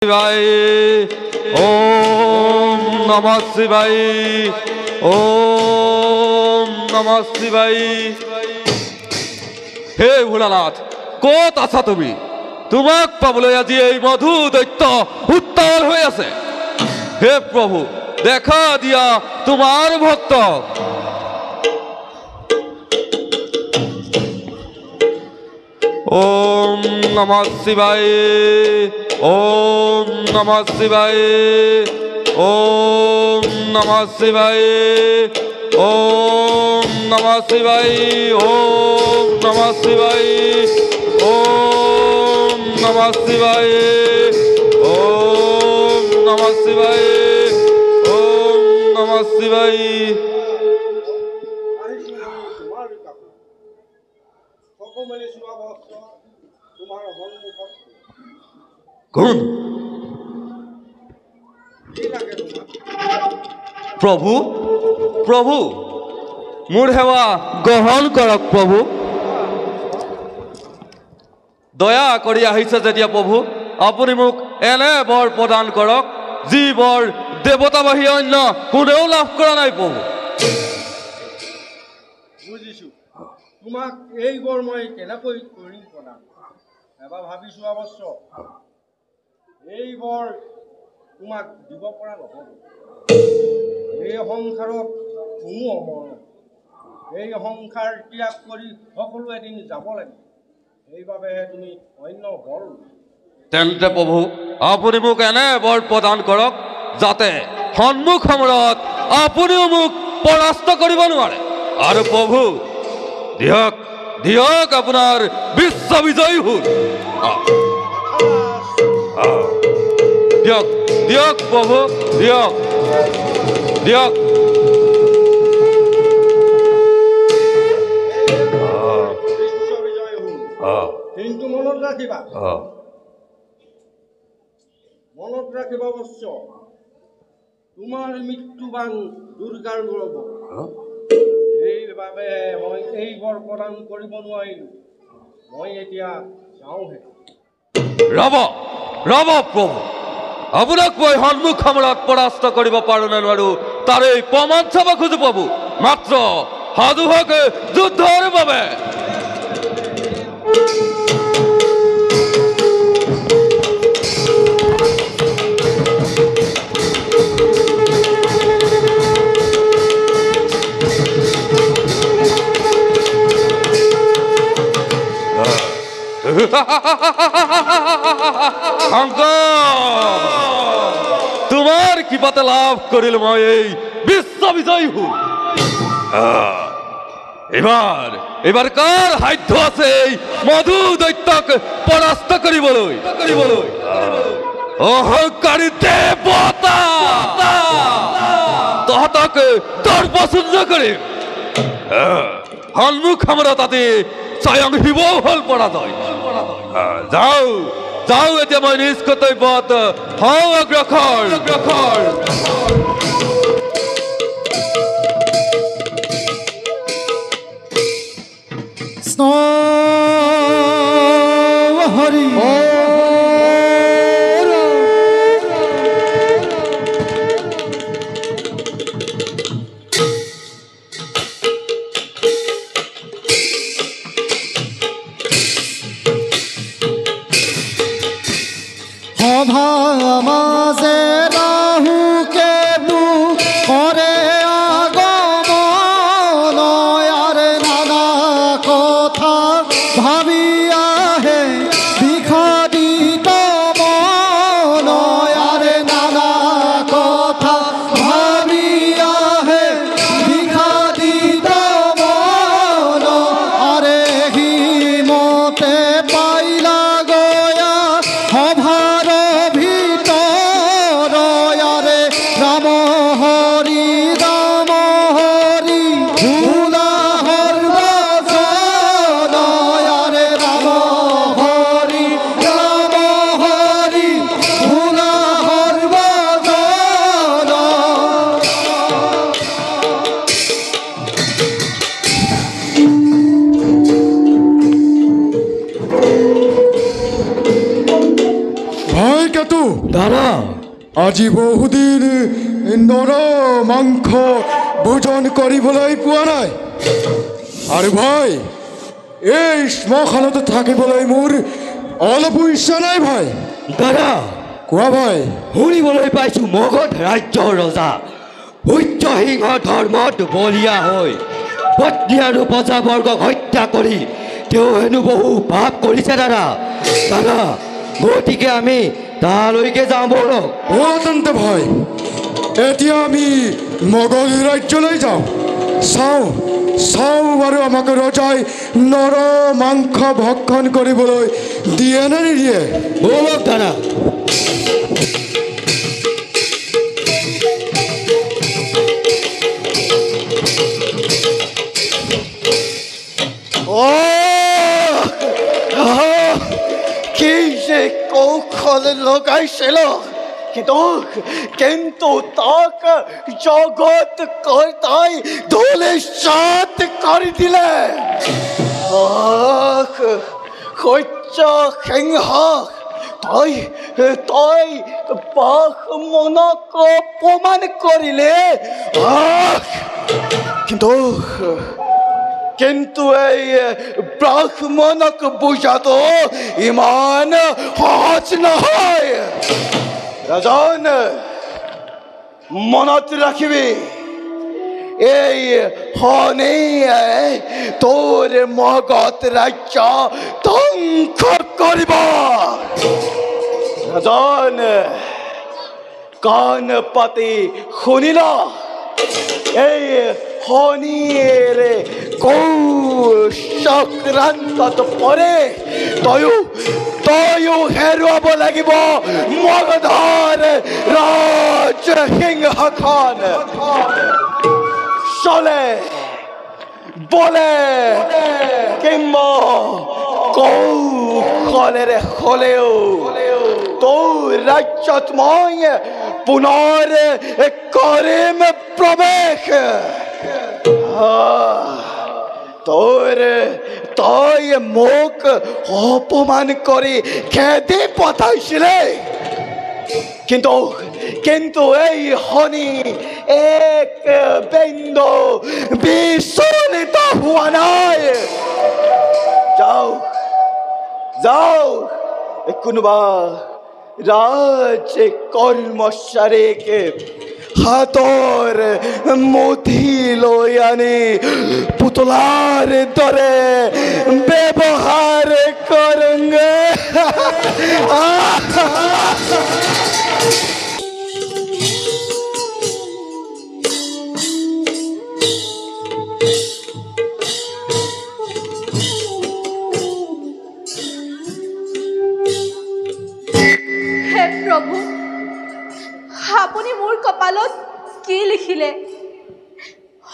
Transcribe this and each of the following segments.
শিৱায়, ওম নমঃ শিৱায়, ওম নমঃ শিৱায়। হে ভোলানাথ, ক'ত আছা তুমি? তোমাক পাবলৈ আজি এই মধু দৈত্য উত্তাল হৈ আছে। হে প্ৰভু, দেখা দিয়া তোমাৰ ভক্ত। ওম নমঃ শিৱায়, ওম নমঃ শিৱায়, ওম নমঃ শিৱায়, ওম নমঃ শিৱায়, ওম নমঃ শিৱায়, ওম নমঃ শিৱায়, ওম নমঃ শিৱায়, ওম নমঃ শিৱায়। কোন প্ৰভু? প্ৰভু, মোৰ সেৱা গ্ৰহণ কৰক প্ৰভু। দয়া কৰি আহিছে যেতিয়া প্ৰভু, আপুনি মোক এনে বৰ প্ৰদান কৰক যি বৰ দেৱতা বাহিৰে অন্য কোনেও লাভ কৰা নাই প্ৰভু। বুজিছো, তোমাক এই বৰ মই কেনেকৈ কৰিম প্ৰদান? এবাৰ ভাবিছো অৱশ্য, এই বৰ তোমাক দিব পৰা নহ'ব। এই সংসাৰত কোনো অমৰ নহয়। এই সংসাৰ ত্যাগ কৰি সকলো এদিন যাব লাগিব। সেইবাবেহে তুমি অন্য বৰ। তেন্তে প্ৰভু, আপুনি মোক এনে বৰ প্ৰদান কৰক যাতে সন্মুখ সময়ত আপুনিও মোক পৰাস্ত কৰিব নোৱাৰে। আৰু প্ৰভু, দিয়ক দিয়ক আপোনাৰ বিশ্ব বিজয়ী হ'ল। দিয়ক দিয়ক প্ৰভু, দিয়ক দিয়ক। কিন্তু মনত ৰাখিবা, মনত ৰাখিবা অৱশ্য, তোমাৰ মৃত্যুবান দুৰ্গাৰ গৌৰৱ। সেইবাবে মই এই বৰ প্ৰদান কৰিব নোৱাৰিলো। মই এতিয়া যাওঁহে। ৰব ৰব প্ৰভু, আপোনাক মই সন্মুখ সমৰত পৰাস্ত কৰিব পাৰো নে নোৱাৰো তাৰে প্ৰমাণ চাব খোজো প্ৰভু। মাত্ৰ সাজু হওক যুদ্ধৰ বাবে। তোমাৰ কৃপাতে লাভ কৰিলো মই এই বিশ্ব বিজয়ী হল। এবাৰ এবাৰ কাৰ সাধ্য আছে এই মধু দৈত্যক পৰাস্ত কৰিবলৈ? অহংকাৰী দেৱতা, তহঁতক দৰ্পশূন্য কৰিম। সন্মুখ সমৰত তাতে স্বয়ং শিৱও হ'ল পৰাজয়। যাওঁ যাওঁ, এতিয়া মই নিজ কৰ্তব্যত হওঁ অগ্ৰসৰ। অগ্ৰসৰ। হৰি সভা মাজে ৰাহু কেতু কৰে আগমন, আৰে নানা কথা ভাবি আহে বিষাদিত মন, আৰে নানা কথা ভাবি আহে বিষাদিত মন। আৰে হিমতে পাইলা গয়া সভাৰ ভিতৰ, কেতু। দাদা, আজি বহুদিন নৰ মাংস ভোজন কৰিবলৈ পোৱা নাই, আৰু ভাই এই শ্মশানত থাকিবলৈ মোৰ অলপো ইচ্ছা নাই ভাই। দাদা, কোৱা ভাই। শুনিবলৈ পাইছো মগধ ৰাজ্যৰ ৰজা সূৰ্যসিংহ ধৰ্মত বলীয়া হৈ পত্নী আৰু প্ৰজাবৰ্গক হত্যা কৰি তেওঁ হেনো বহু পাপ কৰিছে। দাদা, দাদা, গতিকে আমি তালৈকে যাওঁ ব'লক। ব'লা তেন্তে ভাই, এতিয়া আমি মগধ ৰাজ্যলৈ যাওঁ। চাওঁ চাওঁ বাৰু আমাক ৰজাই নৰ মাংস ভক্ষণ কৰিবলৈ দিয়ে নে নিদিয়ে। ব'লক দাদা। কি যে কৌশল লগাইছিল, কিন্তু কিন্তু তাক জগত কৰ্তাই ধূলিসাৎ কৰি দিলে। সূৰ্য সিংহ, তই তই ব্ৰাহ্মণক অপমান কৰিলে, কিন্তু কিন্তু এই ব্ৰাহ্মণক বুজাটো ইমান সহজ নহয়। ৰাজন, মনত ৰাখিবি, এই শনিয়ে তোৰ মগধ ৰাজ্য ধ্বংস কৰিব। ৰাজন, কাণ পাতি শুনিল, এই শনিৰ কৌচক্ৰান্তত পৰে তয়ো তয়ো হেৰুৱাব লাগিব মগধৰ ৰাজসিংহাসন। চলে বলে কিম্বা কৌশলেৰে হলেও তোৰ ৰাজ্যত মই পুনৰ কৰিম প্ৰৱেশ। তোৰ তই মোক অপমান কৰি খেদি পঠাইছিলে, কিন্তু কিন্তু এই শনি এক বিন্দু বিচলিত হোৱা নাই। যাওঁ যাওঁ, কোনোবা ৰাজ কৰ্মচাৰীক হাতৰ মুঠি লৈ আনি পুতলাৰ দৰে ব্যৱহাৰ কৰোঁগে। হে প্ৰভু, আপুনি মোৰ কপালত কি লিখিলে?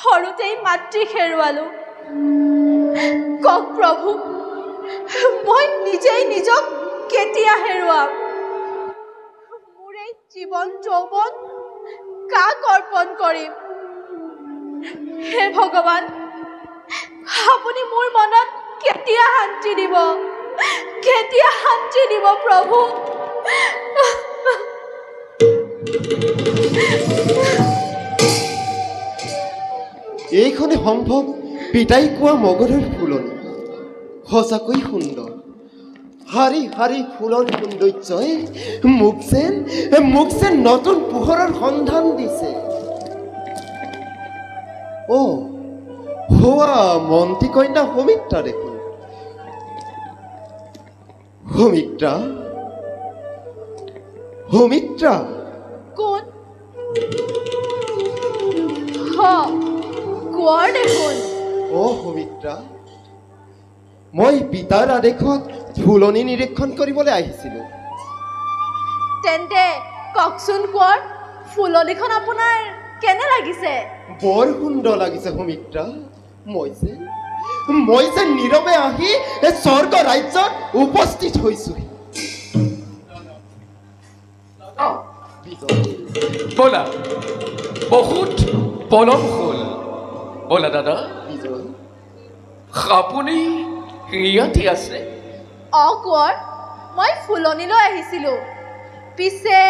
সৰুতেই মাতৃক হেৰুৱালো। কওক প্ৰভু, মই নিজেই নিজক কেতিয়া হেৰুৱাম? মোৰ এই জীৱন যৌৱন কাক অৰ্পণ কৰিম? হে ভগৱান, আপুনি মোৰ মনত কেতিয়া শান্তি দিব? কেতিয়া শান্তি দিব প্ৰভু? এইখনে সম্ভৱ পিতাই কোৱা মগধৰ ফুলনি। সঁচাকৈ সুন্দৰ। শাৰী শাৰী ফুলৰ সৌন্দৰ্যই মোক যেন নতুন পোহৰৰ সন্ধান দিছে। অ' হোৱা মন্ত্ৰী কন্যা সুমিত্ৰা দেখোন। সুমিত্ৰা, সুমিত্ৰা। কোন? কোঁৱৰ দেখোন। অ সুমিত্ৰা, মই পিতাৰ আদেশত ফুলনি নিৰীক্ষণ কৰিবলৈ আহিছিলোঁ। তেন্তে কওকচোন কোঁৱৰ, ফুলনিখন আপোনাৰ কেনে লাগিছে? বৰ সুন্দৰ লাগিছে সুমিত্ৰা। মই যে নীৰৱে আহি এই স্বৰ্গ ৰাজ্যত উপস্থিত হৈছোহি। ব'লা, বহুত পলম হ'ল। ব'লা দাদা, আপুনি ইয়াতে আছে? অ কোঁৱৰ, মই ফুলনিলৈ আহিছিলোঁ। পিছে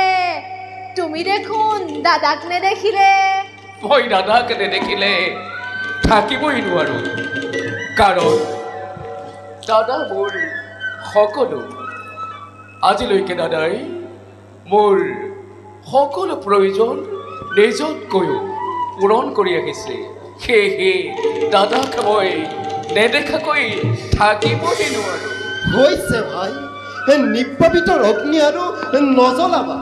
তুমি দেখোন দাদাক নেদেখিলে। মই দাদাক নেদেখিলে থাকিবই নোৱাৰো, কাৰণ দাদা মোৰ সকলো। আজিলৈকে দাদাই মোৰ সকলো প্ৰয়োজন নিজতকৈও পূৰণ কৰি আহিছে, সেয়েহে দাদাক মই নেদেখাকৈ থাকিবই নোৱাৰো। হৈছে ভাই, নিৰ্বাপিতৰ অগ্নি আৰু নজ্বলাবা।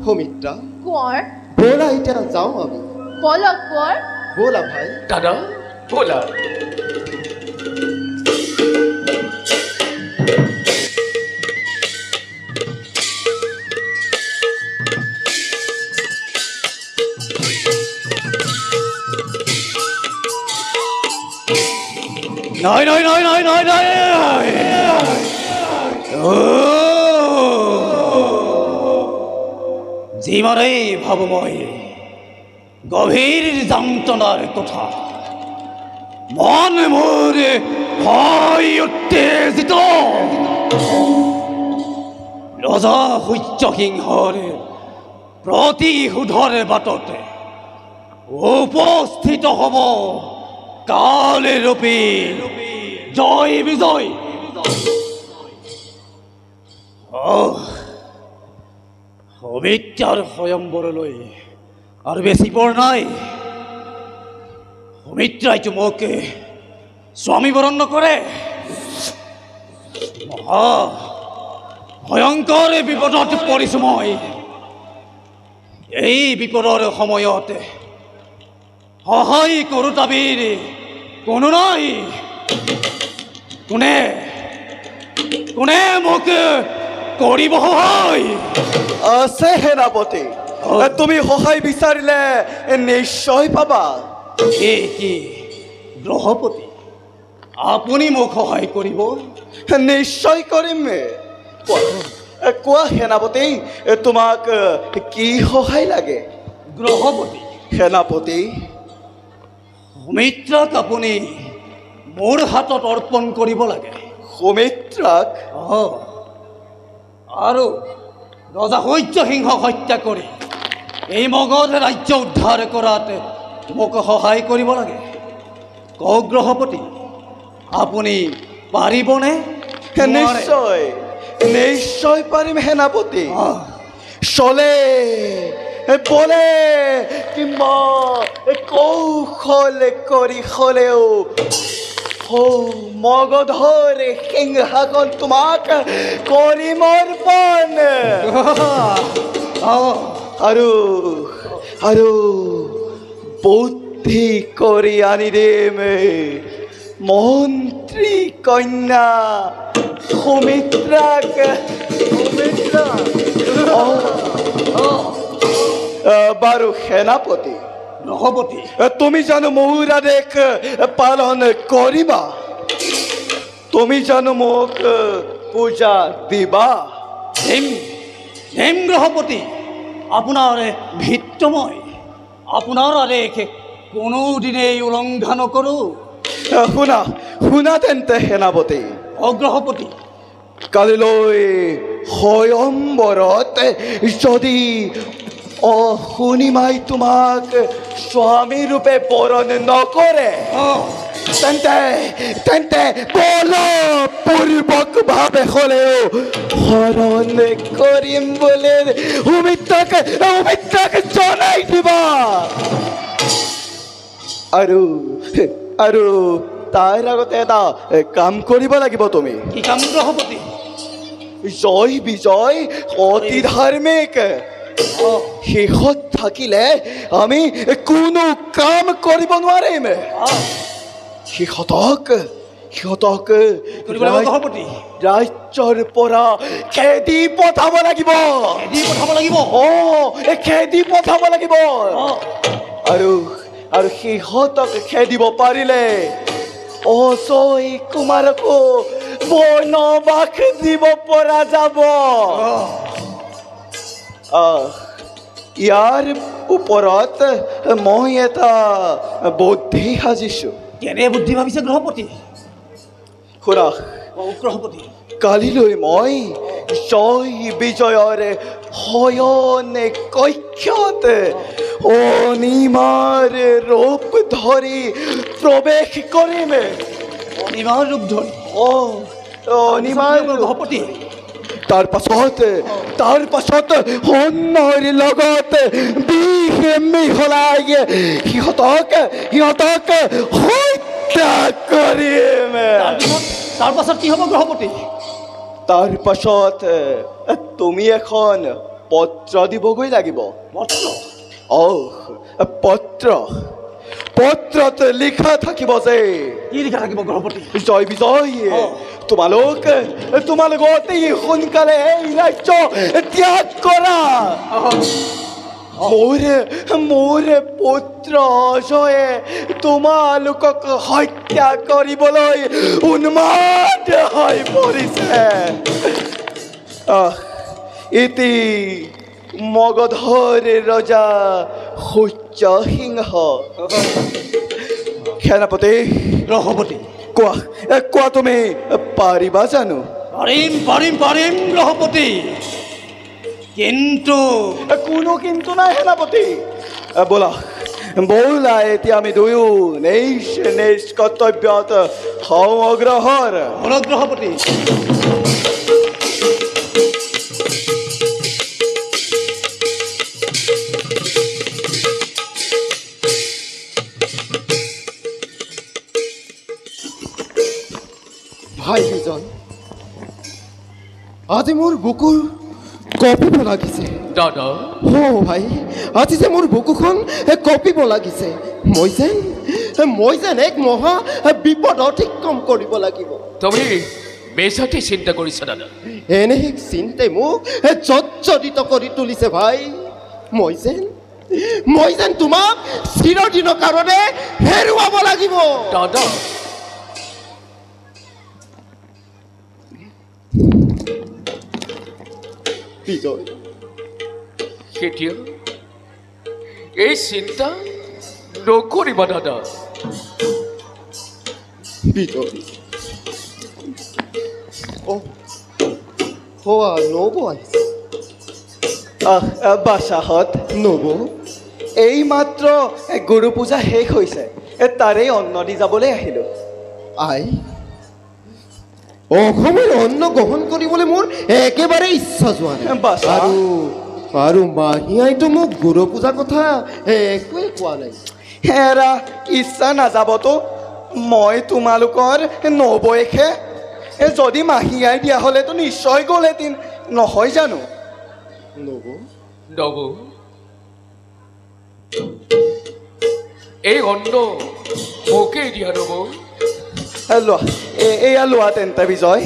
সুমিত্ৰা কোঁৱৰ, ব'লা এতিয়া যাওঁ আমি। ব'লক কোঁৱৰ। ব'লা ভাই। দাদা ব'লা। নাই নাই নাই নাই নাই নাই, যিমানেই ভাবো মই গভীৰ যন্ত্ৰণাৰ কথা, মন মোৰ ভয় উত্তেজিত। ৰজা সূৰ্যসিংহৰ প্ৰতিশোধৰ বাটতে উপস্থিত হ'ব কালৰূপী জয় বিজয়। সুমিত্ৰাৰ স্বয়ম্বৰলৈ আৰু বেছি পৰ নাই। সুমিত্ৰাইতো মোক স্বামী বৰণ নকৰে। মহা ভয়ংকৰ বিপদত পৰিছো মই। এই বিপদৰ সময়ত সহায় কৰোতাবীৰ কোনো নাই। কোনে কোনে মোক কৰিব সহায়? আছে সেনাপতি, তুমি সহায় বিচাৰিলে নিশ্চয় পাবা। এই কি গ্ৰহপতি, আপুনি মোক সহায় কৰিব? নিশ্চয় কৰিম। কোৱা সেনাপতি, তোমাক কি সহায় লাগে? গ্ৰহপতি। সেনাপতি, সুমিত্ৰাক আপুনি মোৰ হাতত অৰ্পণ কৰিব লাগে। সুমিত্ৰাক? আৰু ৰজা সূৰ্যসিংহক হত্যা কৰি এই মগধ ৰাজ্য উদ্ধাৰ কৰাত মোক সহায় কৰিব লাগে। কওক গ্ৰহপতি, আপুনি পাৰিবনে? নিশ্চয় নিশ্চয় পাৰিম সেনাপতি। চলে বলে কিম্বা কৌশল কৰি হলেও মগধৰ সিংহাসন তোমাক কৰিম অৰ্পণ। আৰু আৰু বুদ্ধি কৰি আনি দিম মন্ত্ৰী কন্যা সুমিত্ৰাক। সুমিত্ৰা। বাৰু সেনাপতি, গ্ৰহপতি, তুমি জানো মোৰ আদেশ পালন কৰিবা? তুমি জানো মোক পূজা দিবা? হেম গ্ৰহপতি, আপোনাৰ ভিত্তময়, আপোনাৰ আদেশ কোনোদিনেই উলংঘা নকৰোঁ। শুনা শুনা তেন্তে সেনাপতি। অগ্ৰহপতি, কালিলৈ স্বয়ম্বৰত যদি অসুনিমাই তোমাক স্বামীৰূপে বৰণ নকৰে, তেন্তে তেন্তে বলপূৰ্বকভাৱে হ'লেও হৰণ কৰিম বুলি সুমিত্ৰাক সুমিত্ৰাক জনাই দিবা। আৰু আৰু তাৰ আগতে এটা কাম কৰিব লাগিব তুমি। কি কাম গ্ৰহপতি? জয় বিজয় অতি ধাৰ্মিক, শেষত থাকিলে আমি কোনো কাম কৰিব নোৱাৰিম। সিহঁতক সিহঁতক ৰাজ্যৰ পৰা খেদি পঠাব লাগিব। খেদি পঠাব লাগিব? খেদি পঠাব লাগিব। আৰু আৰু সিহঁতক খেদিব পাৰিলে অজয় কুমাৰকো বনবাস দিব পৰা যাব। ইয়াৰ ওপৰত মই এটা বুদ্ধি সাজিছোঁ। কেনে বুদ্ধি ভাবিছে গ্ৰহপতি? শুনা গ্ৰহপতি, কালিলৈ মই জয় বিজয়ৰ শয়ন কক্ষত অনিমাৰ ৰূপ ধৰি প্ৰৱেশ কৰিম। অনিমাৰ ৰূপ ধৰি? অনিমাৰ গ্ৰহপতি। তাৰ পাছত অন্নৰ লগত বিষ মিহলাই সিহঁতক হত্যা কৰিম। তাৰ পাছত কি হ'ব গ্ৰহপতি? তাৰ পাছত তুমি এখন পত্ৰ দিবগৈ লাগিব। পত্ৰ? পত্ৰ। পত্ৰত লিখা থাকিব যে। কি লিখা থাকিব গ্ৰহপতি? জয় বিজয়, তোমালোক অতি সোনকালে এই ৰাজ্য ত্যাগ কৰা। মোৰ পুত্ৰ অজয়ে তোমালোকক হত্যা কৰিবলৈ উন্মাদ হৈ পৰিছে। ইতি মগধৰ ৰজা সূৰ্য সিংহ। সেনাপতি। গ্ৰহপতি। কোৱা তুমি পাৰিবা জানো? পাৰিম পাৰিম পাৰিম গ্ৰহপতি, কিন্তু কোনো কিন্তু নাই সেনাপতি। বোলা ব'লা এতিয়া আমি দুয়ো নিজ নিজ কৰ্তব্যত হওঁ অগ্ৰসৰ। গ্ৰহপতি। ভাই বিজয়, আজি মোৰ বুকুৰ কঁপিব লাগিছে। দাদা। অ ভাই, আজি যে মোৰ বুকুখন কঁপিব লাগিছে। মই যেন এক মহা বিপদ অতিক্ৰম কৰিব লাগিব। তুমি বেচাতে চিন্তা কৰিছা দাদা? এনে এক চিন্তাই মোক জৰ্জৰিত কৰি তুলিছে ভাই। মই যেন তোমাক চিৰদিনৰ কাৰণে হেৰুৱাব লাগিব। দাদা। বিজয়, কেতিয়া এই চিন্তা নকৰিবা দাদা। বিজয়, অ নব আহিছে। বাচাহত নব, এইমাত্ৰ গুৰু পূজা শেষ হৈছে, তাৰেই অন্ন দি যাবলৈ আহিলোঁ। আই, অসমৰ অন্ন গ্ৰহণ কৰিবলৈ মোৰ একেবাৰে ইচ্ছা যোৱা নাই। আৰু মাহীআইতো মোক গুৰু পূজাৰ কথা একোৱেই কোৱা নাই। হেৰা, ইচ্ছা নাযাবতো, মই তোমালোকৰ নবৌয়েকহে। যদি মাহীআই দিয়া হ'লেতো নিশ্চয় গ'লহেঁতেন, নহয় জানো? নবৌ। নবৌ, এই অন্ন মোকেই দিয়া নবৌ। লোৱা, এয়া লোৱা তেন্তে বিজয়।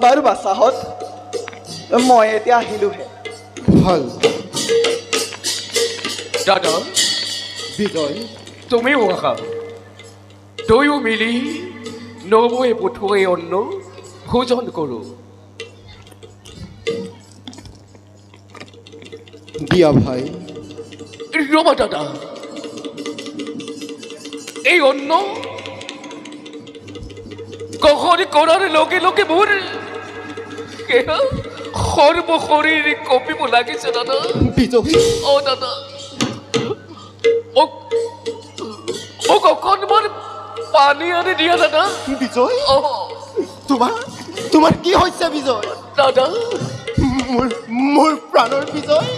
বাৰু বাচাহত, মই এতিয়া আহিলোহে। ভাল দাদা। বিজয়, তুমিও আহা, দুয়ো মিলি নবৌয়ে পঠোৱা অন্ন ভোজন কৰোঁ। দিয়া ভাই। ৰ'বা দাদা, এই অন্ন গ্ৰহণ কৰাৰ লগে লগে মোৰ সৰ্বশৰীৰ কঁপিব লাগিছে দাদা। অ দাদা, মোক অকণমান পানী আনি দিয়া দাদা। বিজয়, তোমাৰ কি হৈছে বিজয়? দাদা, মোৰ প্ৰাণৰ বিজয়,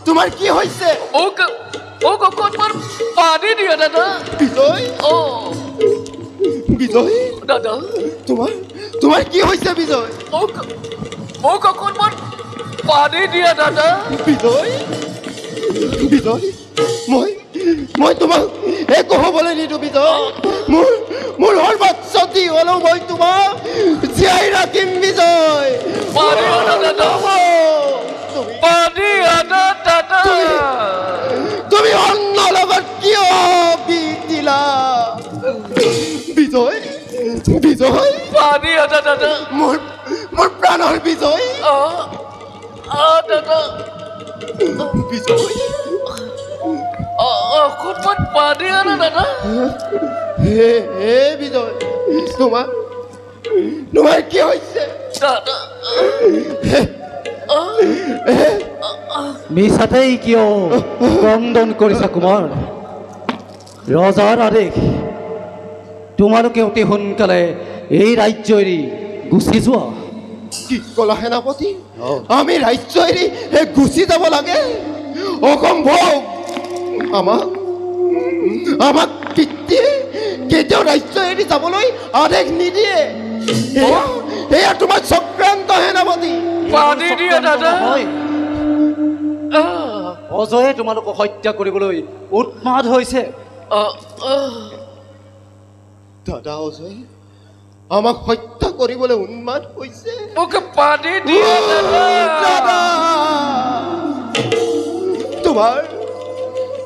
তোমাৰ কি হৈছে? মোক অকণমান পানী দিয়া দাদা। বিজয়, অ বিজয়। দাদা, তোমাৰ কি হৈছে বিজয়? মোক অকণমান পানী দিয়া দাদা। বিজয়, বিজয়, মই তোমাক একো হ'বলৈ নিদিওঁ বিজয়। মোৰ সৰ্বোচ্চ দি হ'লেও মই তোমাক জীয়াই ৰাখিম বিজয়। তুমি অন্য লগত কিয় বিষ দিলা বিজয়? বিজয়, মোৰ প্ৰাণৰ বিজয়। বিজয়, অকণমান পানী আনা দাদা। হে হে বিজয়, তোমাৰ তোমাৰ কি হৈছে? মিছাতেই কিয় ক্ৰন্দন কৰিছা কুমাৰ? ৰজাৰ আদেশ, তোমালোকে অতি সোনকালে এই ৰাজ্য এৰি গুচি যোৱা। কি কলা সেনাপতি? আমি ৰাজ্য এৰি গুচি যাব লাগে? অসম্ভৱ! আমাক আমাক পিতৃয়ে কেতিয়াও ৰাজ্য এৰি যাবলৈ আদেশ নিদিয়ে। এয়া তোমাৰ চক্ৰান্ত সেনাপতি। অজয়ে তোমালোকক হত্যা কৰিবলৈ উন্মাদ হৈছে। দাদা, অজয় আমাক হত্যা কৰিবলৈ উন্মাদ হৈছে। মোক পানী দিয়া দাদা। তোমাৰ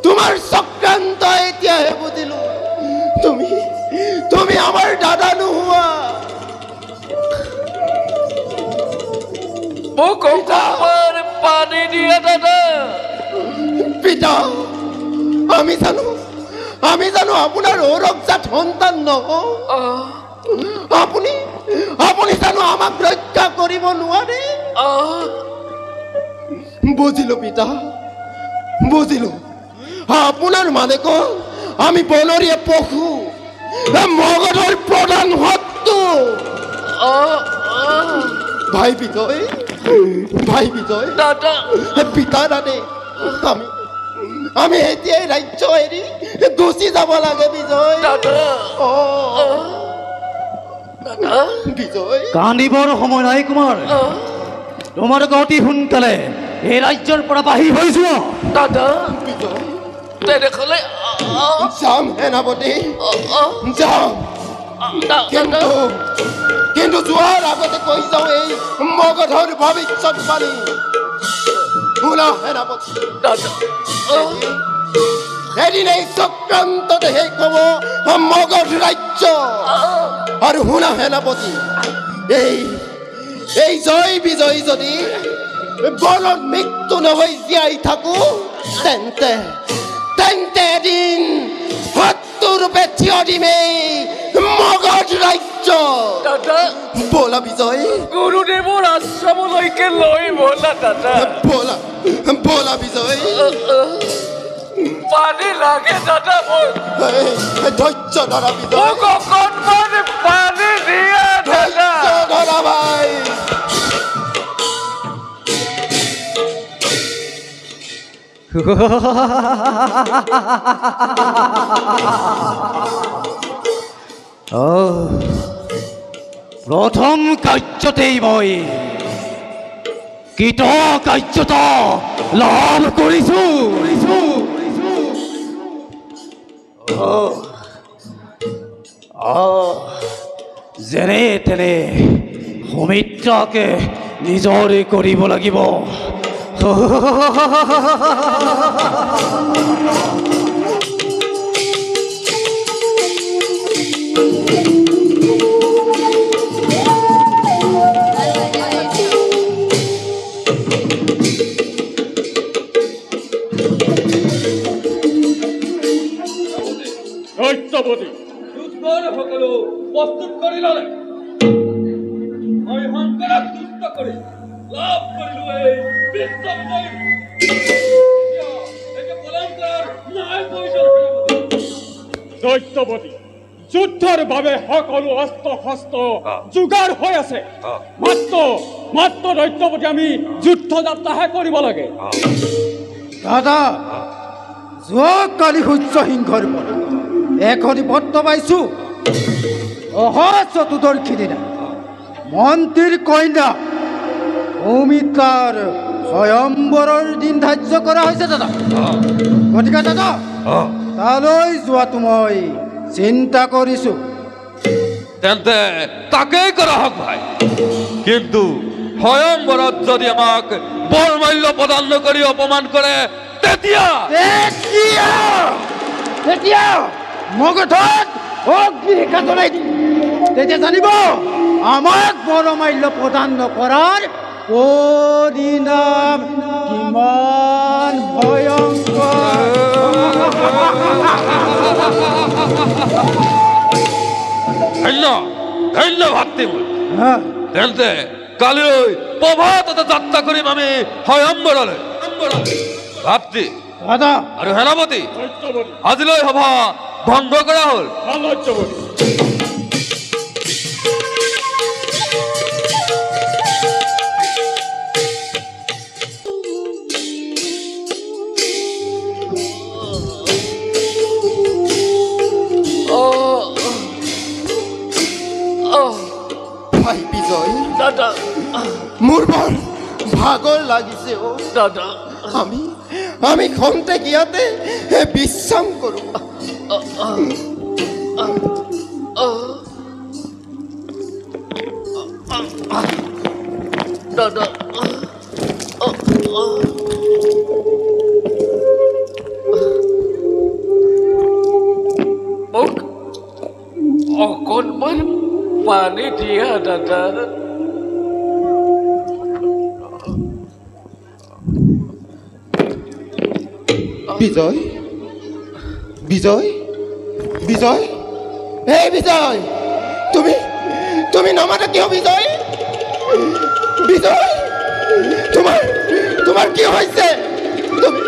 তোমাৰ চক্ৰান্ত এতিয়াহে বুজিলো। তুমি তুমি আমাৰ দাদা নোহোৱা। মোক অকণমান পানী দিয়া দাদা। পিতা, আমি জানো আমি জানো আপোনাৰ ঔৰসজাত সন্তান নহওঁ? আপুনি আপুনি জানো আমাক ৰক্ষা কৰিব নোৱাৰে? বুজিলো পিতা, বুজিলো। আপোনাৰ মানে ক আমি বনৰীয়া পশু, মগধৰ প্ৰধান শত্ৰু। ভাই বিজয়, ভাই বিজয়, পিতা দাদে, আমি আমি এতিয়াই ৰাজ্য এৰি গুচি যাব লাগে। বিজয়, বিজয়, কান্দিবৰ সময় নাই কুমাৰ। তোমালোকে অতি সোনকালে এই ৰাজ্যৰ পৰা বাহিৰ হৈ যোৱা। দাদা, তেনেহ'লে যাম সেনাপতি, যাম। কিন্তু কিন্তু যোৱাৰ আগতে কৈ যাওঁ এই মগধৰ ভৱিষ্যতবাণী। শুনা সেনাপতি, এদিন এই চক্ৰান্ততে শেষ হ'ব মগধ ৰাজ্য। আৰু শুনা সেনাপতি, এই এই জয় বিজয় যদি বনত মৃত্যু নহৈ জীয়াই থাকো, তেন্তে তেন্তে এদিন শত্ৰুৰূপে থিয় দিমেই মগধ ৰাজ্য। ব'লা বিজয়, গুৰুদেৱৰ আশ্ৰমলৈকে লৈ ব'লা দাদা। ব'লা ব'লা বিজয়। পানী লাগে দাদা মোৰ। ধৈৰ্য ধৰা বিজয়, মোক অকণমান পানী দিয়া দাদা। ধৈৰ্য ধৰা ভাই। প্ৰথম কাৰ্যতেই মই কৃতকাৰ্যতা লাভ কৰিছো। যেনে তেনে সুমিত্ৰাকে নিজৰ কৰিব লাগিব। দৈত্যপতি, যুদ্ধৰ সকলো প্ৰস্তুত কৰি ললে। মই শংকৰক তুষ্ট কৰি লাভ কৰিলো এই বিশ্ব বিজয়ী। পলম কৰাৰ নাই প্ৰয়োজন। দৈত্যপতি, যুদ্ধৰ বাবে সকলো অস্ত্ৰ শস্ত্ৰ যোগাৰ হৈ আছে। মাত্ৰ মাত্ৰ দৈত্যপতি আমি যুদ্ধ যাত্ৰাহে কৰিব লাগে। দাদা, যোৱাকালি সূৰ্য সিংহৰ পৰা এখনি পত্ৰ পাইছো। অহা চতুৰ্দশী দিনা মন্ত্ৰীৰ কন্যা অমিতাৰ স্বয়ম্বৰৰ দিন ধাৰ্য কৰা হৈছে দাদা। গতিকে দাদা, তালৈ যোৱাটো মই চিন্তা কৰিছো। তেন্তে তাকেই কৰা হওক ভাই। কিন্তু স্বয়ম্বৰত যদি আমাক বৰমাল্য প্ৰদান নকৰি অপমান কৰে, তেতিয়া তেতিয়া তেতিয়া মগধত অগ্নিশিখা জ্বলাই দিম। তেতিয়া জানিব আমাক বৰমাল্য প্ৰদান নকৰাৰ পৰিণাম কিমান ভয়ংকৰ। ধন্য ধন্য ভাতৃ মোৰ। তেন্তে কালিলৈ প্ৰভাততে যাত্ৰা কৰিম আমি স্বয়ম্বৰলৈ। ভাতৃ আৰু সেনাপতি, আজিলৈ সভা ভংগ কৰা হ'ল। ভাই বিজয়, দাদা, মোৰ বৰ ভাগৰ লাগিছে অ দাদা। আমি খন্তেক ইয়াতে বিশ্ৰাম কৰোঁ। দাদা, মোক অকণমান পানী দিয়া দাদা। বিজয়, বিজয়, বিজয়, এই বিজয়, তুমি তুমি নামাতা কিয় বিজয়? বিজয়, তোমাৰ তোমাৰ কি হৈছে? তুমি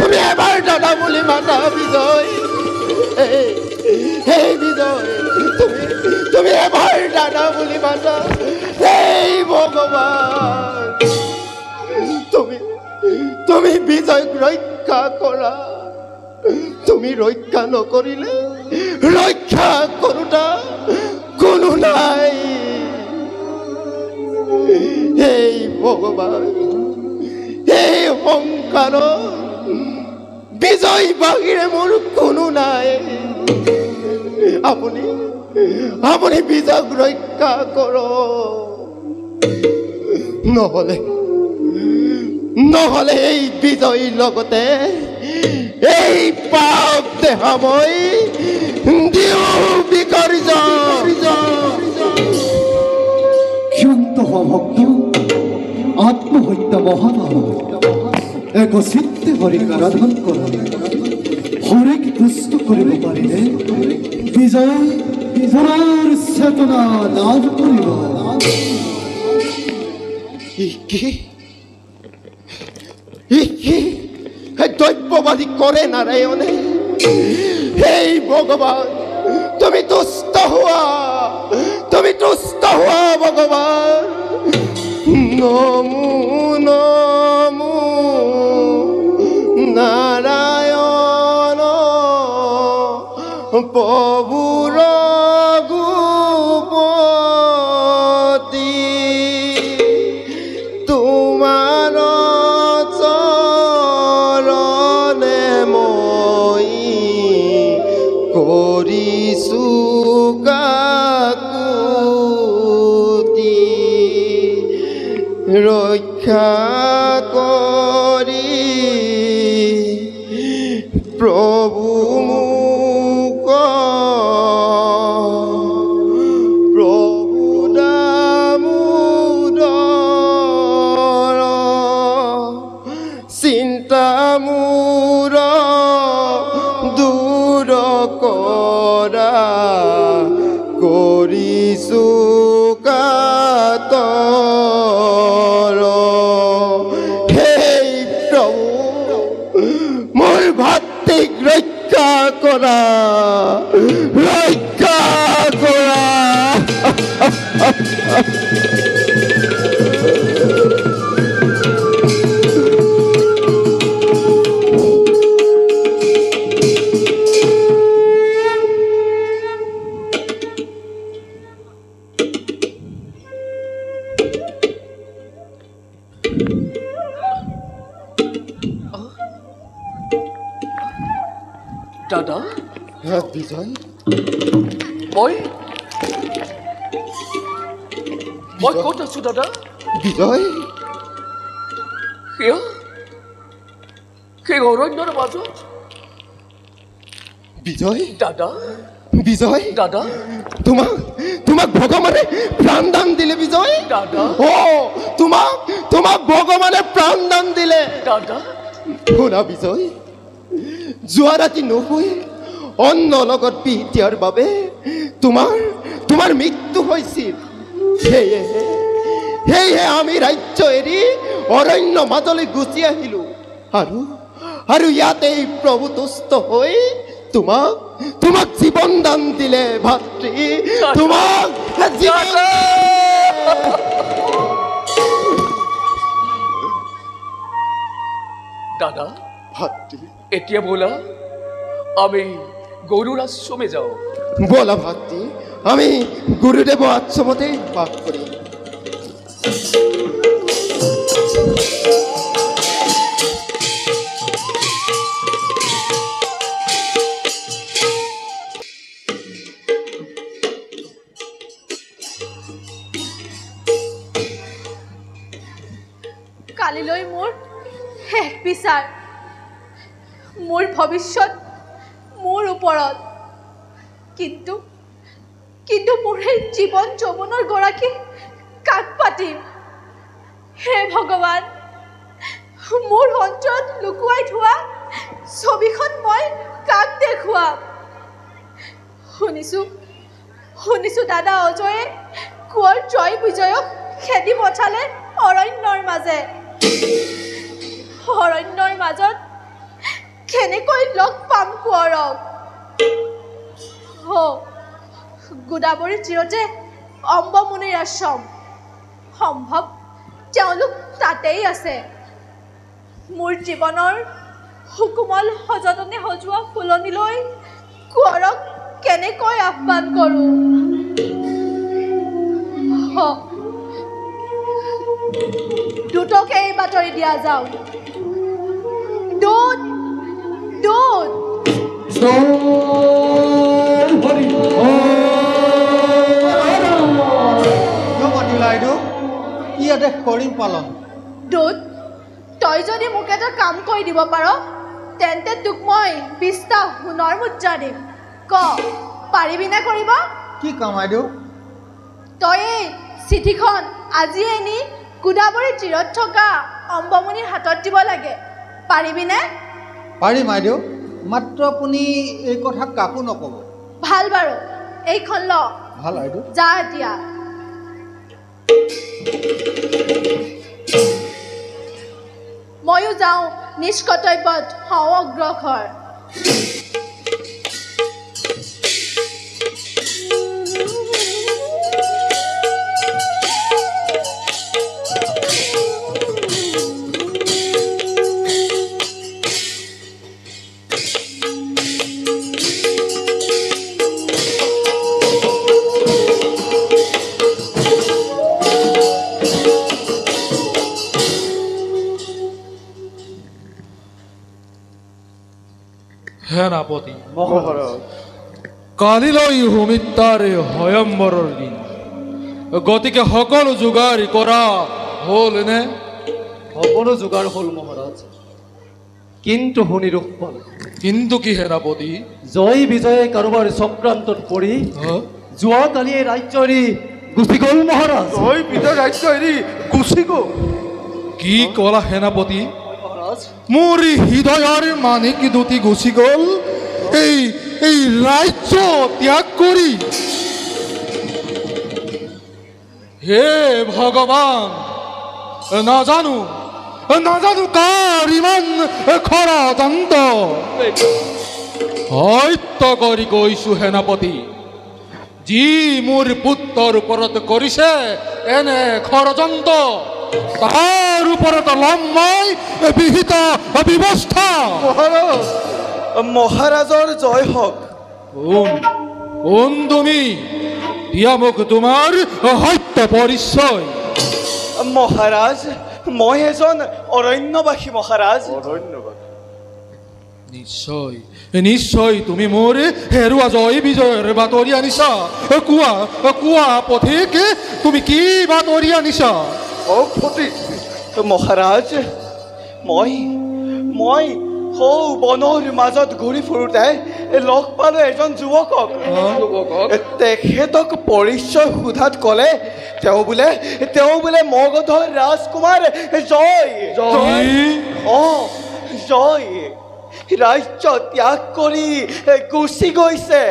তুমি এবাৰ দাদা বুলি মাতা বিজয়। এই বিজয়, তুমি তুমি এবাৰ দাদা বুলি মাতা। এই ভগৱান, তুমি তুমি বিজয়ক ৰক্ষা কৰা। তুমি ৰক্ষা নকৰিলে ৰক্ষা কৰোতা কোনো নাই। এই ভগৱান, এই সংসাৰত বিজয় বাহিৰে মোৰ কোনো নাই। আপুনি আপুনি বিজয়ক ৰক্ষা কৰক, নহ'লে নহ'লে এই বিজয়ীৰ লগতে এই পাপ দেহা মই দিওঁ বিসৰ্জন। ক্ষান্ত হোৱা ভক্ত, আত্মহত্যা মহাপাপ। একচিত্তে হৰিক আৰাধন কৰা। হৰিক তুষ্ট কৰিব পাৰিলে বিজয় পুনৰ চেতনা লাভ কৰিব। কি কি দৈব্যবাদী কৰে নাৰায়ণে? হে ভগৱান, তুমি তুষ্ট হোৱা, তুমি তুষ্ট হোৱা ভগৱান। নমো নমো নাৰায়ণ প্ৰভু ৰঘুপতি, তোমাৰ চৰণে মই কৰিছো কাকুতি, ৰক্ষা কৰি প্ৰভু মোক, প্ৰভু দামোদৰ, চিন্তা মোৰ দূৰ কৰা, কৰিছো কাতৰ। হে প্ৰভু, মোৰ ভাতৃক ৰক্ষা কৰা, ৰক্ষা কৰা। দাদা, বিজয়, মই মই ক'ত আছো দাদা? বিজয়, কিয় সেই অৰণ্যৰ মাজত? বিজয়, দাদা, বিজয়, দাদা, তোমাক তোমাক ভগৱানে প্ৰাণদান দিলে বিজয়। দাদা, অ, তোমাক তোমাক ভগৱানে প্ৰাণদান দিলে দাদা। শুনা বিজয়, যোৱা ৰাতি নুশুই অন্ন লগত বিহ দিয়াৰ বাবে তোমাৰ তোমাৰ মৃত্যু হৈছিল। সেয়েহে সেয়েহে আমি ৰাজ্য এৰি অৰণ্য মাজলৈ গুচি আহিলোঁ আৰু আৰু ইয়াতেই প্ৰভু তুষ্ট হৈ তোমাক তোমাক জীৱন দান দিলে ভাতৃ, তোমাক জীৱন। দাদা ভাতৃ, এতিয়া ব'লা আমি গৰুৰ আশ্ৰমে যাওঁ। ব'লা ভাতৃ, আমি গুৰুদেৱ আশ্ৰমতেই বাস কৰিম। কালিলৈ মোৰ শেষ বিচাৰ, মোৰ ভৱিষ্যত মোৰ ওপৰত। কিন্তু কিন্তু মোৰ এই জীৱন যৌৱনৰ গৰাকী কাক পাতিম? হে ভগৱান, মোৰ অন্তৰত লুকুৱাই থোৱা ছবিখন মই কাক দেখুৱাম? শুনিছোঁ শুনিছোঁ দাদা অজয়ে কোঁৱৰ জয় বিজয়ক খেদি পঠালে অৰণ্যৰ মাজে। অৰণ্যৰ মাজত কেনেকৈ লগ পাম কোঁৱৰক? গোদাবৰীৰ তীৰতে অম্বমুনিৰ আশ্ৰম, সম্ভৱ তেওঁলোক তাতেই আছে। মোৰ জীৱনৰ সুকোমল সযতনে সজোৱা ফুলনিলৈ কোঁৱৰক কেনেকৈ আহ্বান কৰোঁ? দূতকে এই বাতৰি দিয়া যাওক। দূত, দূত। কি আদেশ কৰিম পালন? দূত, তই যদি মোক এটা কাম কৰি দিব পাৰ, তেন্তে তোক মই 20টা সোণৰ মুদ্ৰা দিম। ক, পাৰিবিনে কৰিব? কি কাম আইদেউ? তই এই চিঠিখন আজিয়ে নি গোদাবৰীৰ তীৰত থকা অম্বমুনিৰ হাতত দিব লাগে, পাৰিবিনে? পাৰিম আইদেউ, মাত্ৰ আপুনি এই কথা কাকো নক'ব। ভাল বাৰু, এইখন ল। ভাল আইদেউ, যা এতিয়া। ময়ো যাওঁ নিজ কৰ্তব্যত হওঁ অগ্ৰসৰ। সেনাপতি কালিলৈ সুমিত্ৰাৰ স্বয়ম্বৰৰ দিন, গতিকে সকলো যোগাৰ কৰা হ'ল নে? সকলো যোগাৰ হ'ল মহাৰাজ, কিন্তু শুনি দুখ পালো। কিন্তু কি সেনাপতি? জয় বিজয়ে কাৰোবাৰ চক্ৰান্তত পৰি যোৱাকালি এই ৰাজ্য এৰি গুচি গ'ল মহাৰাজ। জয় বিজয় ৰাজ্য এৰি গুচি গ'ল? কি কলা সেনাপতি? মোৰ হৃদয়ৰ মানিক দুটি গুচি গ'ল এই এই ৰাজ্য ত্যাগ কৰি। হে ভগৱান, নাজানো নাজানো কাৰ ইমান ষড়যন্ত্ৰ। সত্য কৰি কৈছো সেনাপতি, যি মোৰ পুত্ৰৰ ওপৰত কৰিছে এনে ষড়যন্ত্ৰ, তাৰ ওপৰত লম্বাই বিহিত ব্যৱস্থা। মহাৰাজৰ জয় হওক। কোন কোন তুমি? দিয়া মোক তোমাৰ সত্য পৰিচয়। মহাৰাজ, মই এজন অৰণ্যবাসী মহাৰাজ। অৰণ্যবাসী? নিশ্চয় নিশ্চয় তুমি মোৰ হেৰুৱা জয় বিজয়ৰ বাতৰি আনিছা। কোৱা কোৱা পথিক, তুমি কি বাতৰি আনিছা? অ ফটিক মহাৰাজ, মই মই সৌ বনৰ মাজত ঘূৰি ফুৰোঁতে লগ পালো এজন যুৱকক। তেখেতক পৰিচয় সোধাত ক'লে তেওঁ বোলে মগধৰ ৰাজকুমাৰ জয়। অ জয়। ৰাজ্য ত্যাগ কৰি গুচি গৈছে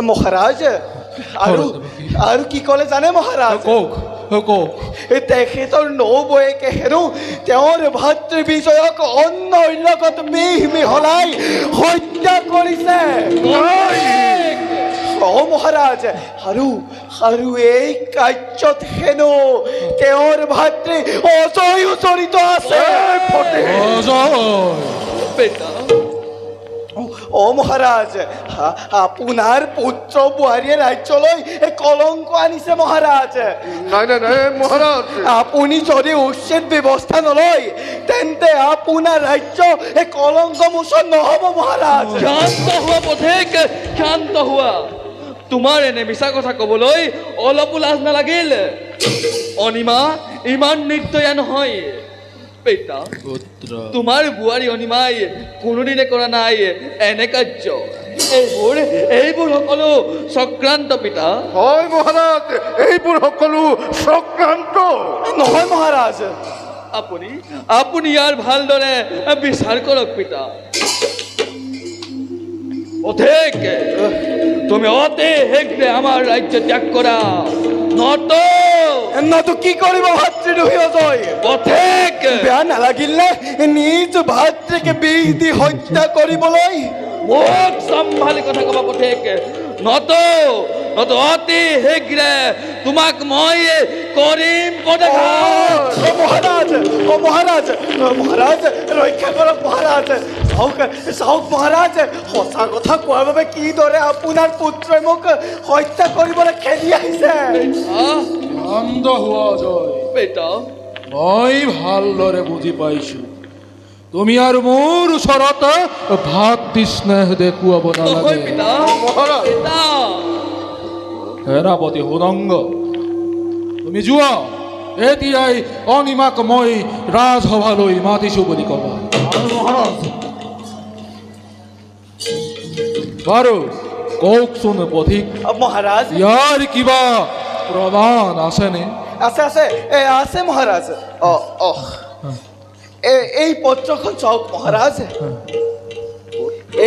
মহাৰাজ। আৰু আৰু কি ক'লে জানে মহাৰাজ? কওক কওক। তেখেতৰ নবৌয়েকে হেনো তেওঁৰ ভাতৃ বিজয়ক অন্যৰ লগত বিহ মিহলাই হত্যা কৰিছে। অ মহাৰাজ, আৰু আৰু এই কাৰ্যত হেনো তেওঁৰ ভাতৃ অজয়ো জড়িত আছে। অ মহাৰাজ, আপোনাৰ পুত্ৰ বোৱাৰীয়ে ৰাজ্যলৈ কলংক আনিছে মহাৰাজ। নাই নাই নাই মহাৰাজ, আপুনি যদি উচিত ব্যৱস্থা নলয় তেন্তে আপোনাৰ ৰাজ্য কলংক মোচন নহ'ব মহাৰাজ। ক্ষান্ত হোৱা পথিক, ক্ষান্ত হোৱা। তোমাৰ এনে মিছা কথা ক'বলৈ অলপো লাজ নালাগিল? অনিমা ইমান নিৰ্দয়া নহয়। বেটা, তোমাৰ বোৱাৰী অনিমাই কোনোদিনে কৰা নাই এনে কাৰ্য। এইবোৰ এইবোৰ সকলো চক্ৰান্ত পিতা। হয় মহাৰাজ, এইবোৰ সকলো চক্ৰান্ত। নহয় মহাৰাজ, আপুনি আপুনি ইয়াৰ ভালদৰে বিচাৰ কৰক পিতা। অধিক তুমি অতি শীঘ্ৰে আমাৰ ৰাজ্য ত্যাগ কৰা, নত নত কি কৰিব ভাতৃ দুহি অজয়? পথিক, বেয়া নালাগিল নে নিজ ভাতৃক বিষ দি হত্যা কৰিবলৈ? মোক চম্ভালি কথা কবা পথিক। নত নত অতি শীঘ্ৰে তোমাক মই কৰিম পদঘাত। মহাৰাজ, অ মহাৰাজ, মহাৰাজ ৰক্ষা কৰক মহাৰাজ। চাওক চাওক মহাৰাজ, সঁচা কথা কোৱাৰ বাবে কিদৰে আপোনাৰ পুত্ৰই মোক হত্যা কৰিবলৈ খেদি আহিছে। শান্ত হোৱা অজয়। বেটা, মই ভালদৰে বুজি পাইছো তুমি আৰু মোৰ ওচৰত ভাতৃ স্নেহ দেখুৱাব নালাগে। সেনাপতি সুৰংগ, তুমি যোৱা এতিয়াই অনিমাক মই ৰাজসভালৈ মাতিছো বুলি ক'বা। বাৰু কওকচোন পথিক মহাৰাজ, ইয়াৰ কিবা প্ৰমাণ আছেনে? আছে আছে আছে মহাৰাজ। অ অ এই পত্ৰখন চাওক মহাৰাজ।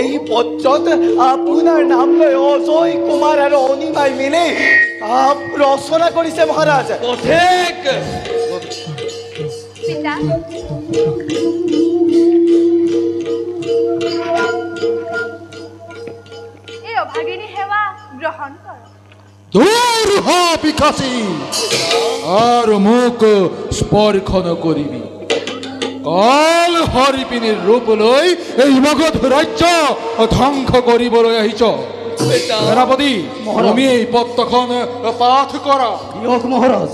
এই পত্ৰত আপোনাৰ নাম লৈ অজয় কুমাৰ আৰু অনিমাই মিলি ৰচনা কৰিছে মহাৰাজ। এই অভাগিনী সেৱা গ্ৰহণ কৰক। দূৰ হ পিশাচী, আৰু মোক স্পৰ্শ নকৰিবি। কাল হৰিপিনীৰ ৰূপ লৈ এই মগধ ৰাজ্য ধ্বংস কৰিবলৈ আহিছ। সেনাপতি, তুমি এই পত্ৰখন পাঠ কৰা। দিয়ক মহাৰাজ।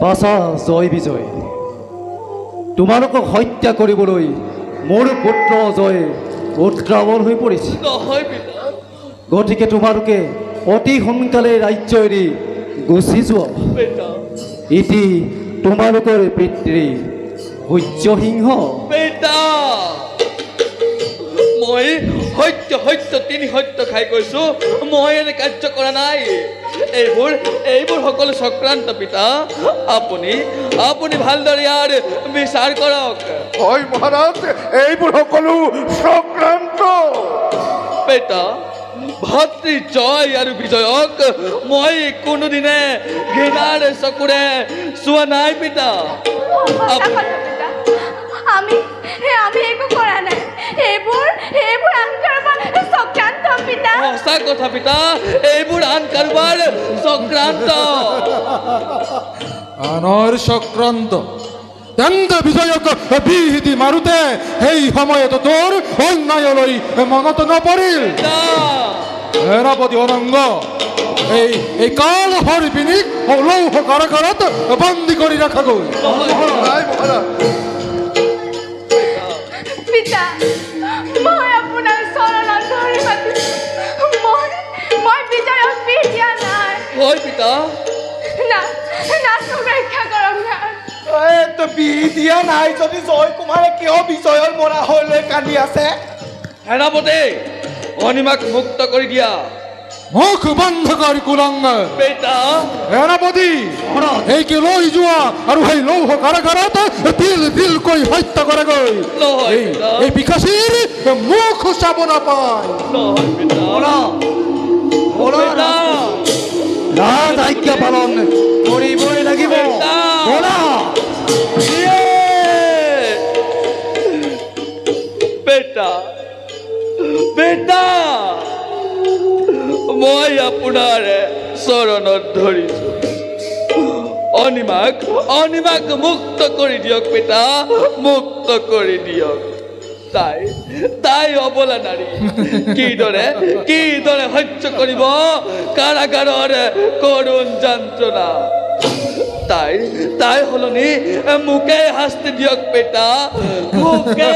বাছা জয় বিজয়, তোমালোকক হত্যা কৰিবলৈ মোৰ পুত্ৰ অজয় উত্ৰাৱল হৈ পৰিছে। গতিকে তোমালোকে অতি সোনকালে ৰাজ্য এৰি গুচি যোৱা। ইতি তোমালোকৰ পিতৃ সূৰ্যসিংহ। মই সত্য সত্য তিনি সত্য খাই কৈছো, মই এনে কাৰ্য কৰা নাই। এইবোৰ এইবোৰ সকলো চক্ৰান্ত পিতা। আপুনি আপুনি ভালদৰে ইয়াৰ বিচাৰ কৰক। হয় মহাৰাজ, এইবোৰ সকলো চক্ৰান্ত। বেটা, ভাতৃ জয় আৰু বিজয়ক মই কোনোদিনে ঘৃণাৰ চকুৰে চোৱা নাই পিতা। আমি আমি একো কৰা নাই। এইবোৰ এইবোৰ আন কাৰোবাৰ চক্ৰান্ত পিতা। সঁচা কথা পিতা, এইবোৰ আন কাৰোবাৰ চক্ৰান্ত। আনৰ চক্ৰান্ত? তেন্তে বিজয়ক বিহ দি মাৰোতে সেই সময়ত তোৰ অন্যায়লৈ মনত নপৰিল? সেনাপতি অনংগ, এই এই কাল হৰিপিনীক লৌহ কাৰাগাৰত বন্দী কৰি ৰাখাগৈ। পিতা, মই আপোনাৰ চৰণত ধৰি মাতিছো, মই মই বিজয়ক বিহ দিয়া নাই। হয় পিতা। না না, ৰক্ষা কৰক না। বিহ দিয়া নাই যদি জয় কুমাৰে কিয় বিজয়ৰ মৰা হৈ লৈ কান্দি আছে? সেনাপতি, অনিমাক মুক্ত কৰি দিয়া, মুখ বন্ধ কৰ কুলংগ। সেনাপতি, এইকে লৈ যোৱা আৰু সেই লৌহ কাৰাগাৰত তিল তিলকৈ হত্যা কৰাগৈ। এই বিকাশীৰ মুখ চাব নাপায়। ৰাজ আজ্ঞা পালন কৰিবই লাগিব। বেটা, বেটা, মই আপোনাৰ চৰণত ধৰিছো, অনিমাক, অনিমাক মুক্ত কৰি দিয়ক পিতা, মুক্ত কৰি দিয়ক। তাই, তাই অবলা নাৰী, কিদৰে, কিদৰে সহ্য কৰিব কাৰাগাৰৰ কৰুণ যন্ত্ৰণা। তাই, তাই সলনি মোকে শাস্তি দিয়ক পিতা, মোকে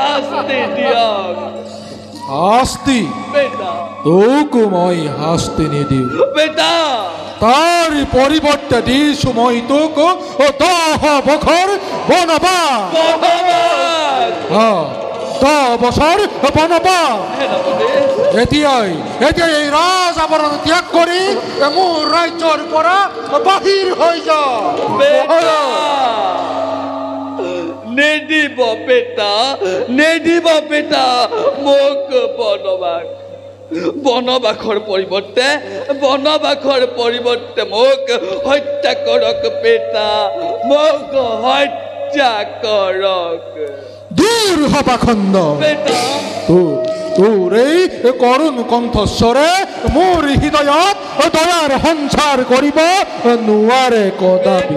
শাস্তি দিয়ক। শাস্তি? তোক মই শাস্তি নিদিওঁ বেটা। তাৰ পৰিৱৰ্তে দিছো মই তোক 10 বছৰ বনবাস। 10 বছৰ বনবাস। এতিয়াই, এতিয়াই এই ৰাজ আৱৰণ ত্যাগ কৰি মোৰ ৰাজ্যৰ পৰা বাহিৰ হৈ যা। নিদিব বেটা, নিদিব বেটা মোক বনবাস। বনবাসৰ পৰিৱৰ্তে, বনবাসৰ পৰিৱৰ্তে মোক হত্যা কৰক বেটা, মোক হত্যা কৰক। দূৰ হবা খণ্ড। তোৰ এই কৰুণ কণ্ঠস্বৰে মোৰ হৃদয়ত দয়াৰ সঞ্চাৰ কৰিব নোৱাৰে কদাপি।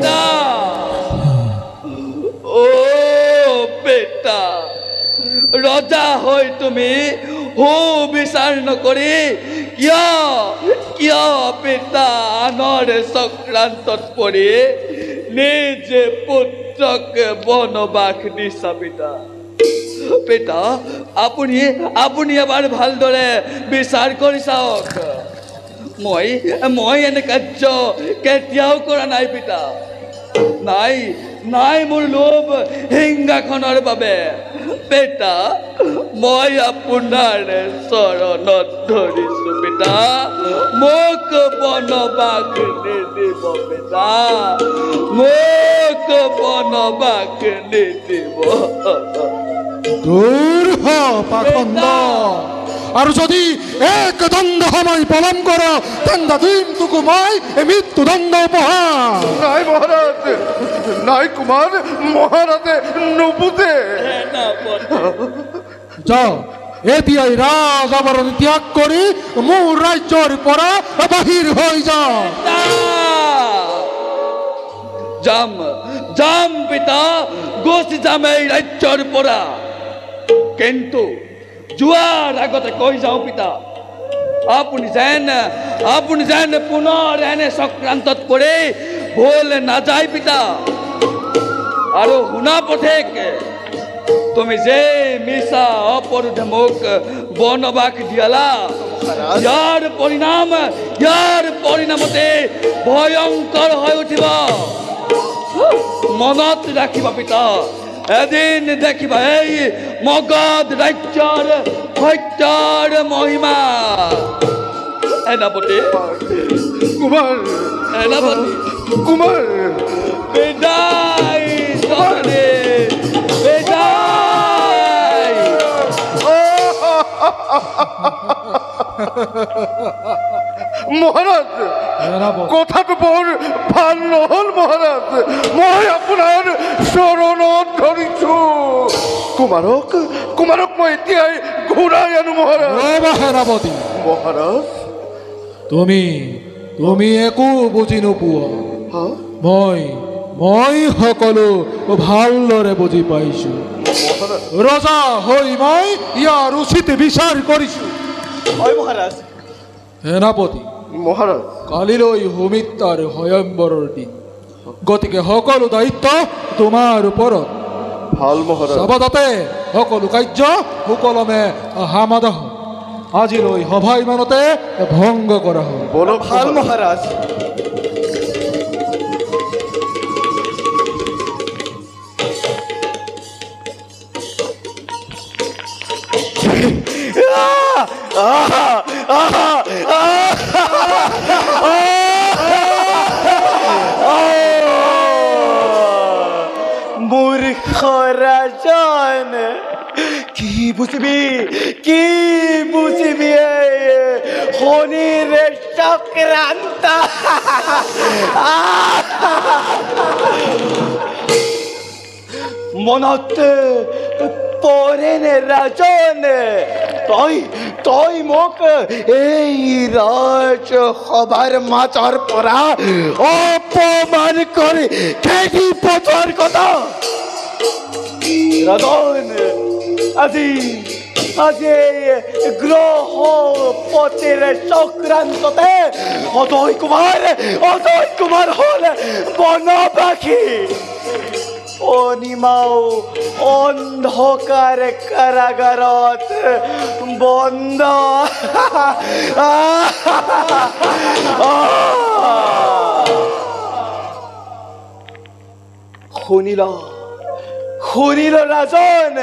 অ বেটা, ৰজা হৈ তুমি হো বিচাৰ নকৰি কিয়, কিয় পিতা আনৰ চক্ৰান্তত পৰি নিজ পুত্ৰক বনবাস দিছা পিতা? পিতা, আপুনি, আপুনি এবাৰ ভালদৰে বিচাৰ কৰি চাওক। মই, মই এনে কাৰ্য কেতিয়াও কৰা নাই পিতা। নাই, নাই মোৰ লোভ সিংহাসনৰ বাবে। বেটা, মই আপোনাৰ চৰণত ধৰিছো পিতা, মোক বনবাস নিদিব পিতা, মোক বনবাস নিদিব। দূৰ হ পাখণ্ড, আৰু যদি এক দণ্ড সময় পলম কৰ তেন্তে দিম তোকো মই মৃত্যুদণ্ড উপহাৰ। নাই মহাৰাজ, নাই কুমাৰ, মহাৰাজে নুবুজে। যাও, এতিয়াই ৰাজ আৱৰণ ত্যাগ কৰি মোৰ ৰাজ্যৰ পৰা বাহিৰ হৈ যাও। যাম, যাম পিতা, গুচি যাম এই ৰাজ্যৰ পৰা। কিন্তু যোৱাৰ আগতে কৈ যাওঁ পিতা, আপুনি যেন, আপুনি যেন পুনৰ এনে চক্ৰান্তত পৰি ভুল নাযায় পিতা। আৰু শুনা পথেক, তুমি যে মিছা অপৰোধে মোক বনবাস দিয়ালা, ইয়াৰ পৰিণাম, ইয়াৰ পৰিণামতে ভয়ংকৰ হৈ উঠিব। মনত ৰাখিবা পিতা, এদিন দেখিবা এই মগধ ৰাজ্যৰ সত্যৰ মহিমা। সেনাপতি, কুমাৰ, সেনাপতি, কুমাৰ, বিদায়, বিদায়। মহাৰাজ, কথাটো বৰ ভাল নহল মহাৰাজ। মই আপোনাৰ চৰণত ধৰিছো। কুমাৰক, কুমাৰক মই এতিয়াই ঘূৰাই আনো মহাৰাজ। সেনাপতি, মহাৰাজ, তুমি, তুমি একো বুজি নোপোৱা। মই, মই সকলো ভালদৰে বুজি পাইছো। ৰজা হৈ মই ইয়াৰ উচিত বিচাৰ কৰিছো। হয় মহাৰাজ। সেনাপতি, মহাৰাজ, কালিলৈ সুমিত্ৰাৰ স্বয়ম্বৰৰ দিন, গতিকে সকলো দায়িত্ব তোমাৰ ওপৰত। ভাল মহাৰাজ। চাবা যাতে সকলো কাৰ্য সুকলমে সমাধা হয়। আজিলৈ সভা ইমানতে ভংগ কৰা হ'ল। ভাল মহাৰাজ। আহা আহা। বুজিবি, কি বুজিবি শনিৰ চক্ৰান্ত। মনত পৰেনে ৰাজন, তই তই মোক এই ৰাজসভাৰ মাজৰ পৰা অপমান কৰি খেদি পঠোৱাৰ কথা। ৰাজন, আজি আজি গ্ৰহপতিৰ চক্ৰান্ততে অজয় কুমাৰ, অজয় কুমাৰ হ'ল বনবাসী। অনিমাও অন্ধকাৰ কাৰাগাৰত বন্ধ। শুনিল, শুনিল ৰাজন,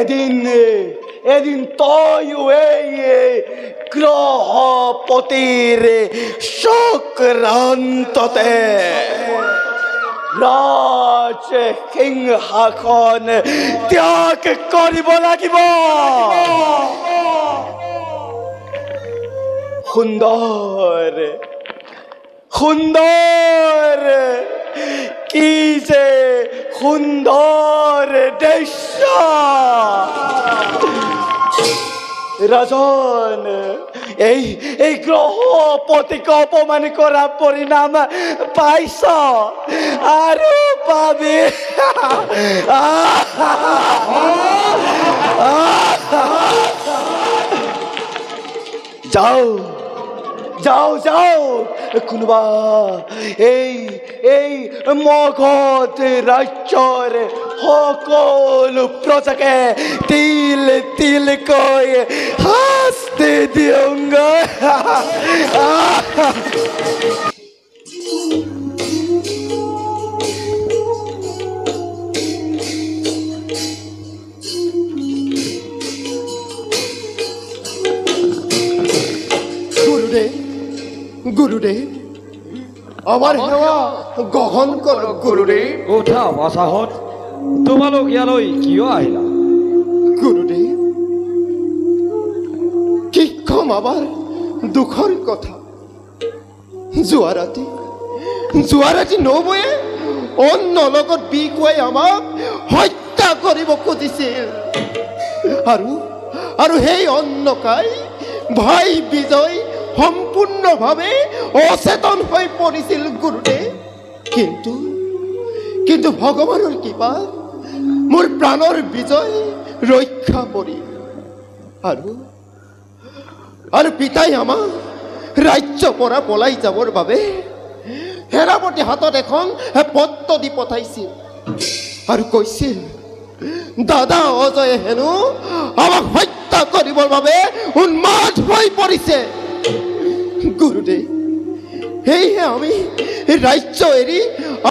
এদিন এদিন তয়ো এই গ্ৰহপতিৰ চক্ৰান্ততে ৰাজ সিংহাসন ত্যাগ কৰিব লাগিব। সুন্দৰ, সুন্দৰ, কি যে সুন্দৰ দৃশ্য। ৰাজন, এই এই গ্ৰহপতিক অপমান কৰা পৰিণাম পাইছ আৰু পাবি। যাও যাও যাও, কোনোবা এই এই মগধ ৰাজ্যৰ সকলো প্ৰজাকে তিল তিলকৈ শাস্তি দিওঁগৈ। গুৰুদেৱ, গুৰুদেৱ, আমাৰ সেৱা গ্ৰহণ কৰক গুৰুদেৱ। উঠা বাছাহঁত, তোমালোক ইয়ালৈ কিয় আহিলা? গুৰুদেৱ, কি কম আমাৰ দুখৰ কথা। যোৱা ৰাতি, যোৱা ৰাতি নবৌয়ে অন্য লগত বিষ খুৱাই আমাক হত্যা কৰিব খুজিছিল। আৰু আৰু সেই অন্নকাই ভাই বিজয় সম্পূৰ্ণভাৱে অচেতন হৈ পৰিছিল গুৰুদেৱ। কিন্তু কিন্তু ভগৱানৰ কৃপাত মোৰ প্ৰাণৰ বিজয় ৰক্ষা পৰিল। আৰু আৰু পিতাই আমাক ৰাজ্যৰ পৰা পলাই যাবৰ বাবে সেনাপতি হাতত এখন পত্ৰ দি পঠাইছিল আৰু কৈছিল, দাদা অজয়ে হেনো আমাক হত্যা কৰিবৰ বাবে উন্মাদ হৈ পৰিছে। গুৰুদেৱ, সেয়েহে আমি ৰাজ্য এৰি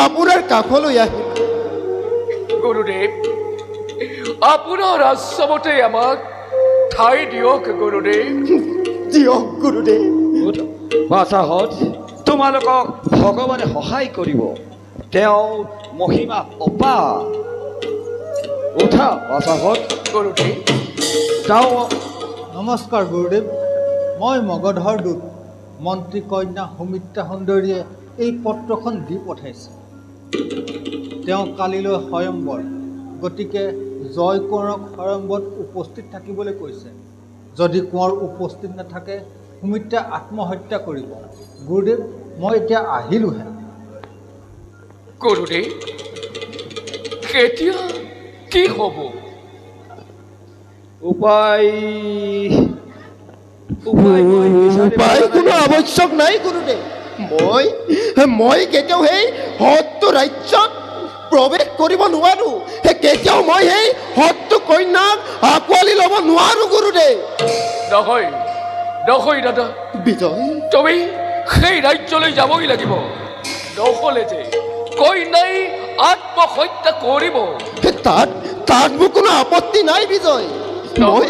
আপোনাৰ কাষলৈ আহিম। গুৰুদেৱ, আপোনাৰ আশ্ৰমতে আমাক ঠাই দিয়ক গুৰুদেৱ। দিয়ক গুৰুদেৱ। বাছাহঁত, তোমালোকক ভগৱানে সহায় কৰিব, তেওঁ মহিমা অপাৰ। উঠা বাছাহঁত। গুৰুদেৱ যাওঁ। নমস্কাৰ গুৰুদেৱ, মই মগধৰ দূত। মন্ত্ৰী কন্যা সুমিত্ৰা সুন্দৰীয়ে এই পত্ৰখন দি পঠাইছে। তেওঁ কালিলৈ স্বয়ম্বৰ, গতিকে জয় কোঁৱৰক স্বয়ম্বৰত উপস্থিত থাকিবলৈ কৈছে। যদি কোঁৱৰ উপস্থিত নাথাকে সুমিত্ৰাই আত্মহত্যা কৰিব। গুৰুদেৱ, মই এতিয়া আহিলোঁহে। গুৰুদেৱ, এতিয়া কি হ'ব? উপায় উপায় কোনো আৱশ্যক নাই গুৰুদেৱ। মই মই কেতিয়াও সেই সত্য ৰাজ্যত প্ৰৱেশ কৰিব নোৱাৰো। কেতিয়াও মই সেই সত্য কন্যাক আঁকোৱালি ল'ব নোৱাৰো গুৰুদেৱ। নহয় নহয় দাদা বিজয়, তুমি সেই ৰাজ্যলৈ যাবই লাগিব। নহ'লে যে কন্যাই আত্মহত্যা কৰিব। তাত তাত মোৰ কোনো আপত্তি নাই বিজয়। মই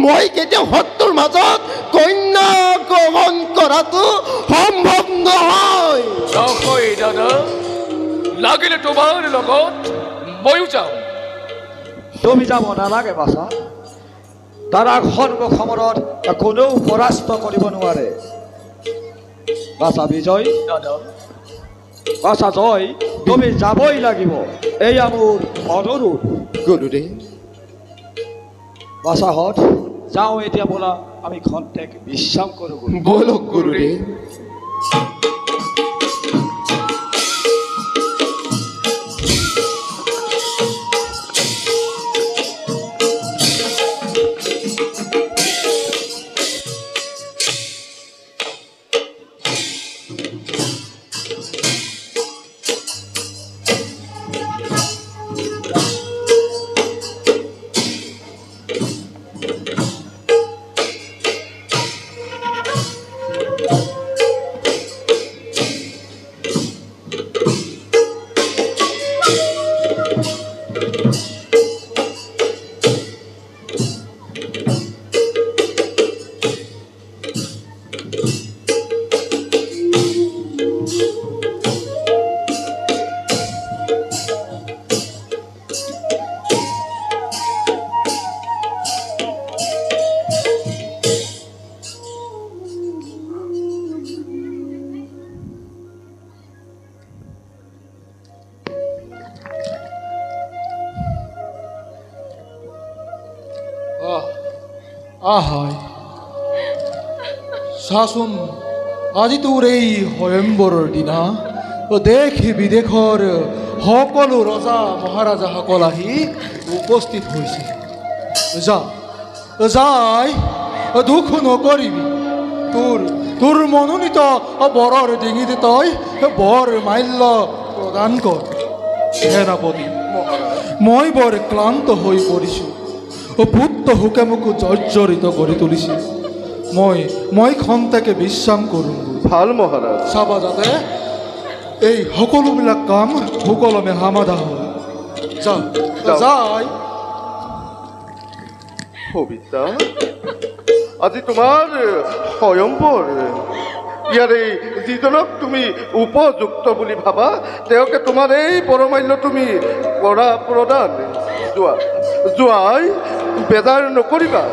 মই কেতিয়াও সত্যৰ মাজত কন্যা গ্ৰহণ কৰাটো সম্ভৱ নহয়। নহয় দাদা, লাগিলে তোমাৰ লগত ময়ো যাম। তুমি যাব নালাগে বাছা। দাদাক সন্মুখ সমৰত কোনেও পৰাস্ত কৰিব নোৱাৰে। বাছা বিজয়, বাছা জয়, তুমি যাবই লাগিব, এয়া মোৰ অনুৰোধ। গুৰুদেৱ। বাছাহঁত, যাওঁ এতিয়া বোলা আমি খন্তেক বিশ্ৰাম কৰোঁ। ব'লক গুৰুদেৱ। আহাই, চাচোন আজি তোৰ এই স্বয়ম্বৰৰ দিনা দেশ বিদেশৰ সকলো ৰজা মহাৰাজাসকল আহি উপস্থিত হৈছে। যা যাই, দুখ নকৰিবি। তোৰ তোৰ মনোনীত বৰৰ ডিঙিত তই বৰ মাল্য প্ৰদান কৰ। সেনাপতি, মই বৰ ক্লান্ত হৈ পৰিছোঁ। পুত্ৰ শোকে মোক জৰ্জৰিত কৰি তুলিছে। মই খন্তেকে বিশ্ৰাম কৰোঁ। ভাল মহাৰাজ। চাবা যাতে এই সকলোবিলাক কাম সুকলমে সমাধা হয়। যা যাই। সবিতা, আজি তোমাৰ স্বয়ম্বৰ। ইয়াৰে যিজনক তুমি উপযুক্ত বুলি ভাবা, তেওঁকে তোমাৰ এই পৰমাল্য তুমি কৰা প্ৰদান। যোৱা যোৱাই, বেজাৰ নকৰিবা।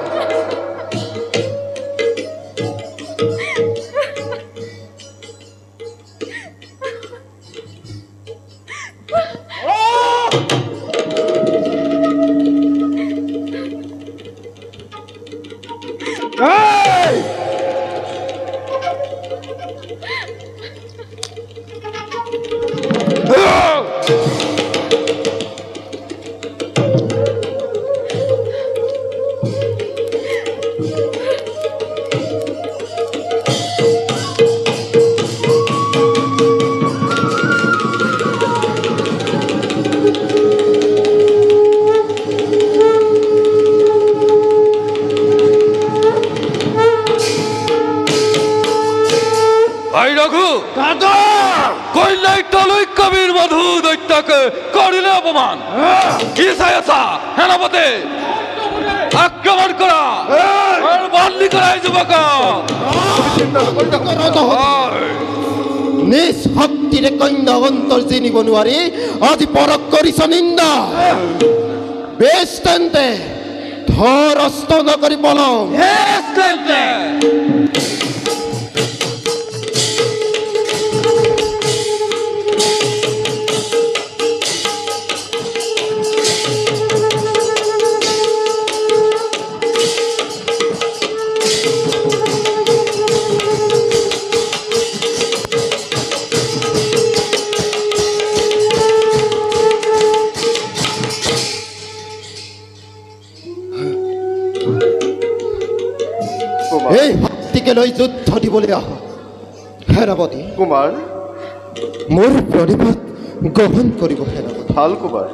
কৰিলে অপমান, কি চাই আছা সেনাপতি? আক্ৰমণ কৰা, বন্দী কৰা এই যুৱকক। নিজ শক্তিৰে কন্যা অন্তৰ জিনিব নোৱাৰি আজি পৰক কৰিছ নিন্দা। বেশ তেন্তে, ধৰ অস্ত নকৰি পলম। তেন্তে এই শক্তিকে লৈ যুদ্ধ দিবলৈ আহা সেনাপতি। কুমাৰ, মোৰ প্ৰণিপাত গ্ৰহণ কৰিব সেনাপতি। ভাল কুমাৰ।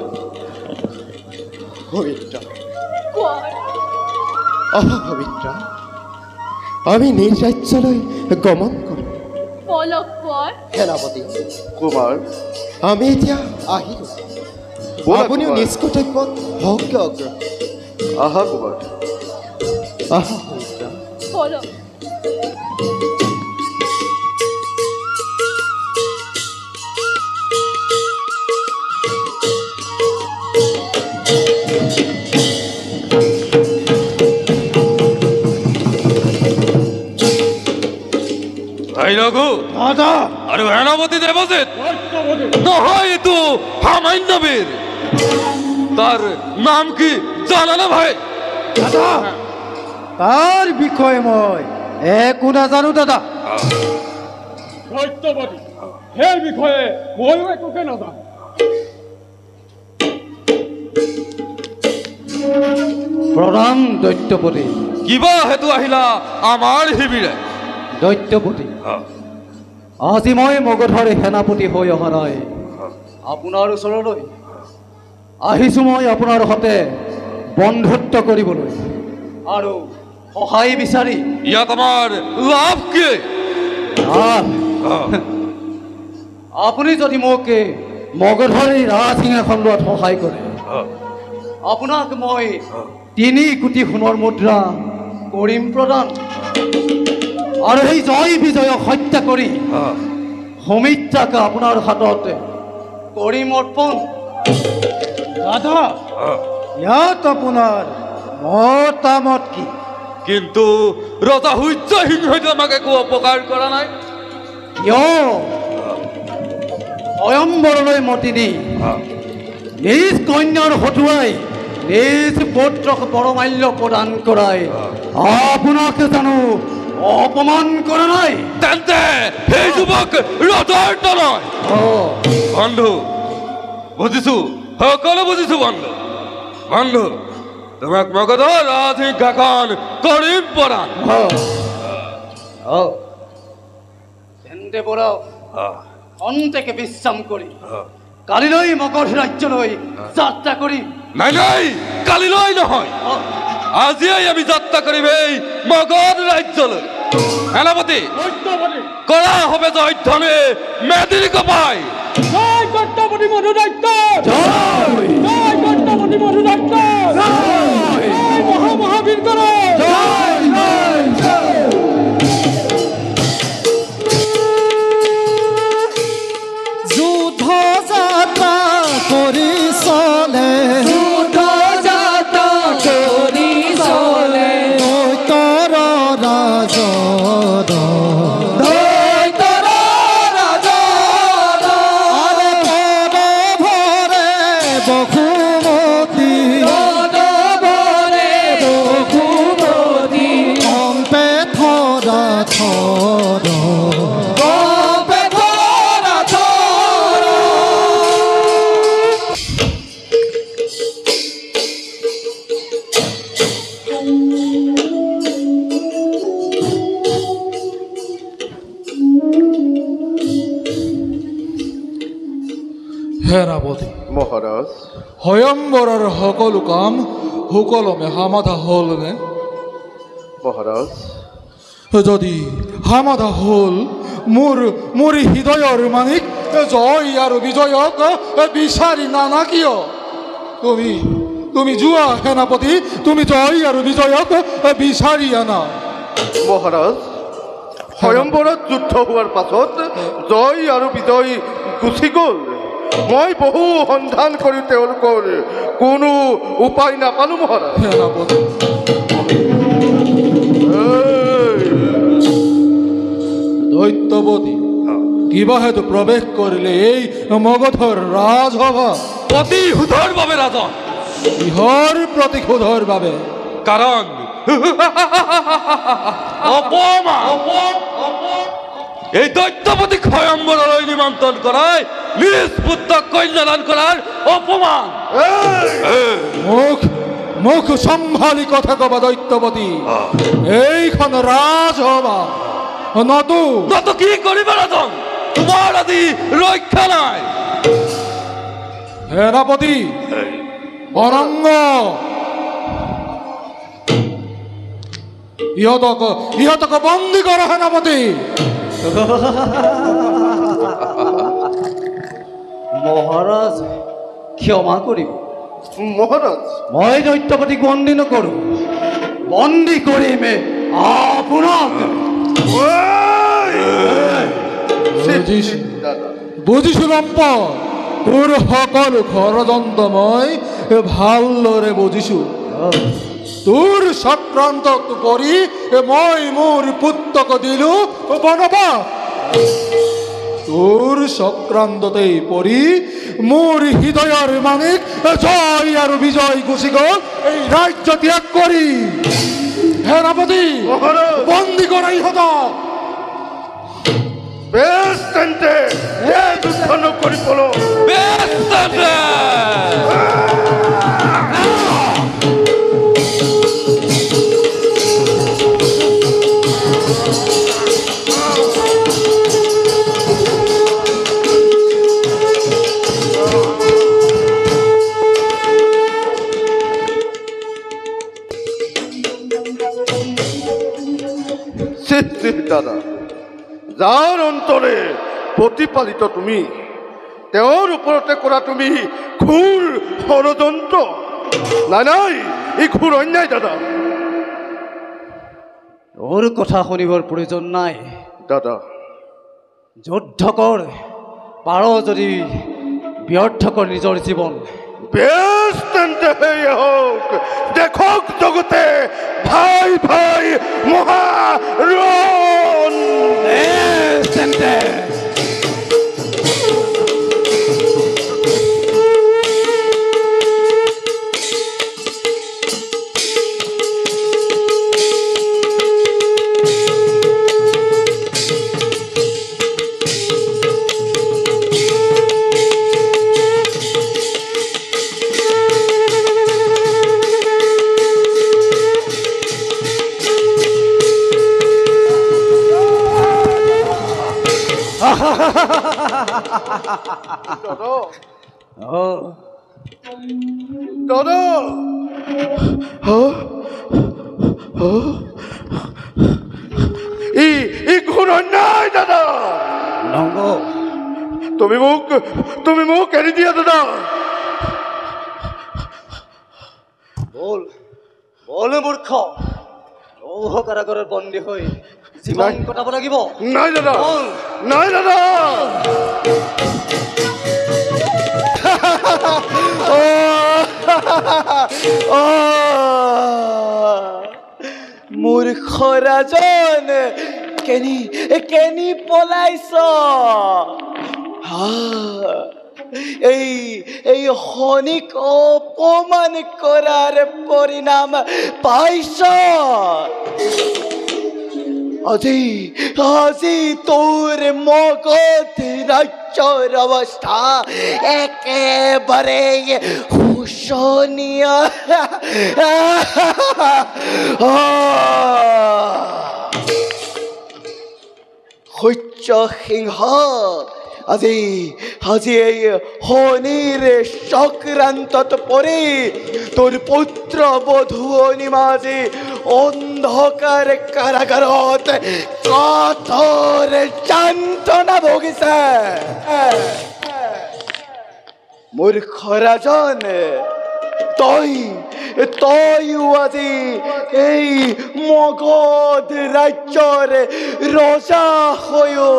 সবিত্ৰা, আহা সবিত্ৰা, আমি নিজ ৰাজ্যলৈ গমন কৰোঁ। সেনাপতি। কুমাৰ, আমি এতিয়া আহিলোঁ, আপুনিও নিজ কৰ্তব্যত হওকগে অগ্ৰসৰ। আহা কুমাৰ। আহা সবিত্ৰা। বলক। ৰঘু আৰু সেনাপতি দেৱজিত নহয়, এইটো সামান্য বীৰ, তাৰ নাম কি জানানে ভাই? দাদা, তাৰ বিষয়ে মই একো নাজানো দাদা। সত্যবাদী, সেই বিষয়ে ময়ো একোকে নাজানো। প্ৰণাম দৈত্যপতি। কিবা হেতু আহিলা আমাৰ শিবিৰে? দৈত্যপতি, আজি মই মগধৰ সেনাপতি হৈ অহা নাই আপোনাৰ ওচৰলৈ। আহিছো মই আপোনাৰ সতে বন্ধুত্ব কৰিবলৈ আৰু সহায় বিচাৰি। ইয়াত আমাৰ লাভ কি? লাভ, আপুনি যদি মোক মগধৰ এই ৰাজসিংহাসন লোৱাত সহায় কৰে, আপোনাক মই 3 কোটি সোণৰ মুদ্ৰা কৰিম প্ৰদান। আৰু সেই জয় বিজয়ক হত্যা কৰি সুমিত্ৰাক আপোনাৰ হাতত কৰিম অৰ্পণ। দাদা, ইয়াত আপোনাৰ মতামত কি? কিন্তু ৰজা সূৰ্য সিংহইতো আমাক একো অপকাৰ কৰা নাই। কিয় স্বয়ম্বৰলৈ মতি দি নিজ কন্যাৰ হতুৱাই নিজ পুত্ৰক পৰমাল্য প্ৰদান কৰাই আপোনাক জানো অপমান কৰা নাই? তেন্তে সেই যুৱক ৰজাৰ তনয়। বন্ধু, বুজিছো, সকলো বুজিছো বন্ধু। বন্ধু, তোমাক মগধৰ ৰাজসিংহাসন কৰিম প্ৰদান। তেন্তে বলক, খন্তেকে বিশ্ৰাম কৰি কালিলৈ মগধ ৰাজ্যলৈ যাত্ৰা কৰিম। নাই নাই, কালিলৈ নহয়, আজিয়েই আমি যাত্ৰা কৰিম এই মগধ ৰাজ্যলৈ। সেনাপতি, কৰা হবে জয়ধ্বনি মেদিনী কপাই। জয় দৈত্যপতি মধু দৈত্য, জয় জয় দৈত্যপতি মধু দৈত্য, জয় মহা মহাবীর কর, জয় জয় জয়। যুদ্ধ যাত্ৰা কৰি চলে, যুদ্ধ যাত্ৰা কৰি চলে, দৈত্যৰ ৰাজদ, দৈত্যৰ ৰাজদ। আৰে পদ ভৰে বসুমতী, পদ ভৰে বসুমতী, কম্পে থৰা থৰ, কম্পে থৰা থৰ। সেনাপতি মহাৰাজ, স্বয়ম্বৰৰ সকলো কাম সুকলমে সমাধা হ'লনে? মহাৰাজ, যদি সমাধা হ'ল, মোৰ মোৰ হৃদয়ৰ মানিক জয় আৰু বিজয়ক বিচাৰি নানা কিয়? তুমি তুমি যোৱা সেনাপতি, তুমি জয় আৰু বিজয়ক বিচাৰি আনা। মহাৰাজ, স্বয়ম্বৰত যুদ্ধ হোৱাৰ পাছত জয় আৰু বিজয় গুচি গ'ল। মই বহু সন্ধান কৰি তেওঁলোকৰ কোনো উপায় নাপালো মহাৰাজ। সেনাপতি, দৈত্যপতি কিবা হেতু প্ৰৱেশ কৰিলে এই মগধৰ ৰাজসভা? প্ৰতিশোধৰ বাবে ৰাজন। কিহৰ প্ৰতিশোধৰ বাবে? কাৰণ অপমান। এই দৈত্যপতিক স্বয়ম্বৰলৈ নিমন্ত্ৰণ কৰাই নিজ পুত্ৰক কন্যাদান কৰাৰ অপমান। মুখ মুখ চম্ভালি কথা কবা দৈত্যপতি, এইখন ৰাজসভা। নতু নত কি কৰিবা ৰাজন? তোমাৰ আজি ৰক্ষা নাই। সেনাপতি অৰংগ, ইহঁতক বন্দী কৰ সেনাপতি। মহাৰাজ, ক্ষমা কৰিব। মহাৰাজ, মই দৈত্যপতিক বন্দী নকৰোঁ, বন্দী কৰিম আপোনাক। বুজিছো লম্প, তোৰ সকলো ষড়যন্ত্ৰ মই ভালদৰে বুজিছো। তোৰ চক্ৰান্ত কৰি মই মোৰ পুত্ৰক দিলো বনবাস। তোৰ চক্ৰান্ততেই পৰি মোৰ হৃদয়ৰ মানিক জয় আৰু বিজয় গুচি গ'ল এই ৰাজ্য ত্যাগ কৰি। সেনাপতি, বন্দী কৰা ইহঁতক। বেশ তেন্তে, যুদ্ধ নকৰি পলো। বেশ তেন্তে। দাদা, যাৰ অন্তৰে প্ৰতিপালিত তুমি, তেওঁৰ ওপৰতে কৰা তুমি ঘোৰ ষড়যন্ত্ৰ। নাই নাই, এই ঘোৰ অন্যায় দাদা। তোৰ কথা শুনিবৰ প্ৰয়োজন নাই দাদা। যুদ্ধ কৰ, পাৰ যদি ব্যৰ্থ কৰ নিজৰ জীৱন। বেশ তেন্তে, সেয়ে হওক। দেখক জগতে ভাই ভাই মহাৰণ। বেশ তেন্তে। দাদা, ই ঘোৰ অন্যায় দাদা। তুমি মোক এৰি দিয়া দাদা। বল বল মূৰ্খ, লৌহ কাৰাগাৰত বন্দী হৈ জীৱন কটাব লাগিব। নাই দাদা, নাই দাদা। মূৰ্খ ৰাজন, কেনি কেনি পলাইছ? এই এই শনিক অপমান কৰাৰ পৰিণাম পাইছ। আজি আজি তোৰ মগধ ৰাজ্যৰ অৱস্থা একেবাৰে শোচনীয়। সূৰ্য সিংহ, আজি আজি এই শনিৰ চক্ৰান্তত পৰি তোৰ পুত্ৰ বধূ অনিমা আজি অন্ধকাৰ কাৰাগাৰত কঠোৰ যন্ত্ৰণা ভুগিছে। মূৰ্খ ৰাজন, তই তইও আজি এই মগধ ৰাজ্যৰ ৰজা হৈও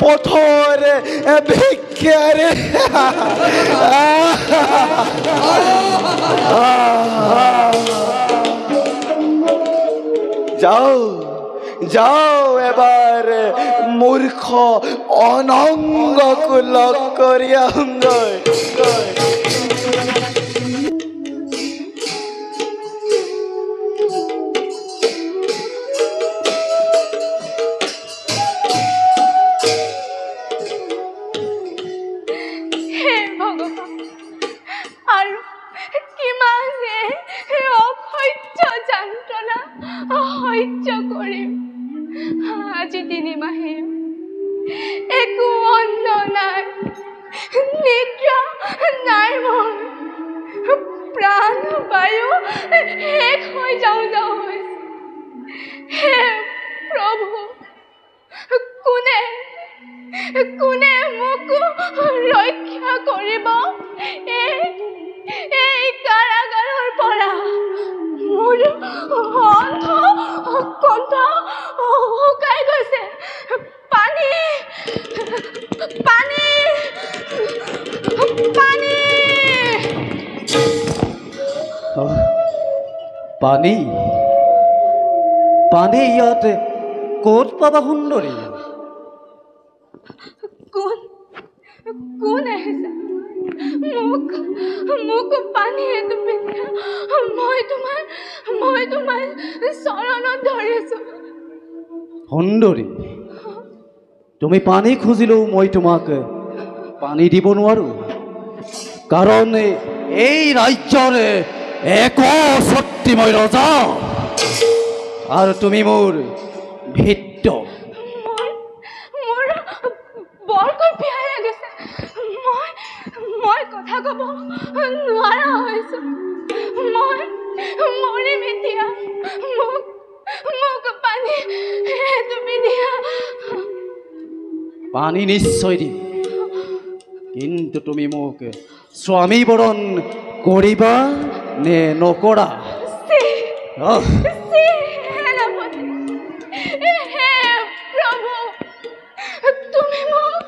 পথৰ ভিক্ষাৰে। যাও যাও এবাৰ মূৰ্খ অনঙ্গক লগ কৰি আহোঁগৈ। হে ভগৱান, আৰু কিমানে অসহ্য যন্ত্ৰণা সহ্য কৰিম? আজি 3 মাহে একো অন্ন নাই, নিদ্ৰা নাই, মোৰ প্ৰাণ বায়ু শেষ হৈ যাওঁ যাওঁ হৈছে। হে প্ৰভু, কোনে কোনে মোক ৰক্ষা কৰিব এই কাৰাগাৰৰ পৰা? মোৰ অণ্ঠ কণ্ঠ শুকাই গৈছে। পানী পানী পানী পানী পানী ইয়াত ক'ত পাবা সুন্দৰী? কোন কোন আহিছা? মোক মোক পানী এটুপি দিয়া। মই তোমাৰ চৰণত ধৰিছো। সুন্দৰী, তুমি পানী খুজিলেও মই তোমাক পানী দিব নোৱাৰো, কাৰণ এই ৰাজ্যৰ একছত্ৰী মই ৰজা আৰু তুমি মোৰ ভৃত্য। মোৰ বৰকৈ পিয়াহ লাগিছে। মই কথা ক'ব নোৱাৰা হৈছো। মই মৰিম এতিয়া। মোক মোক পানী এটুপি দিয়া। পানী নিশ্চয় দিম, কিন্তু তুমি মোক স্বামী বৰণ কৰিবা নে নকৰা? হে প্ৰভু, তুমি মোক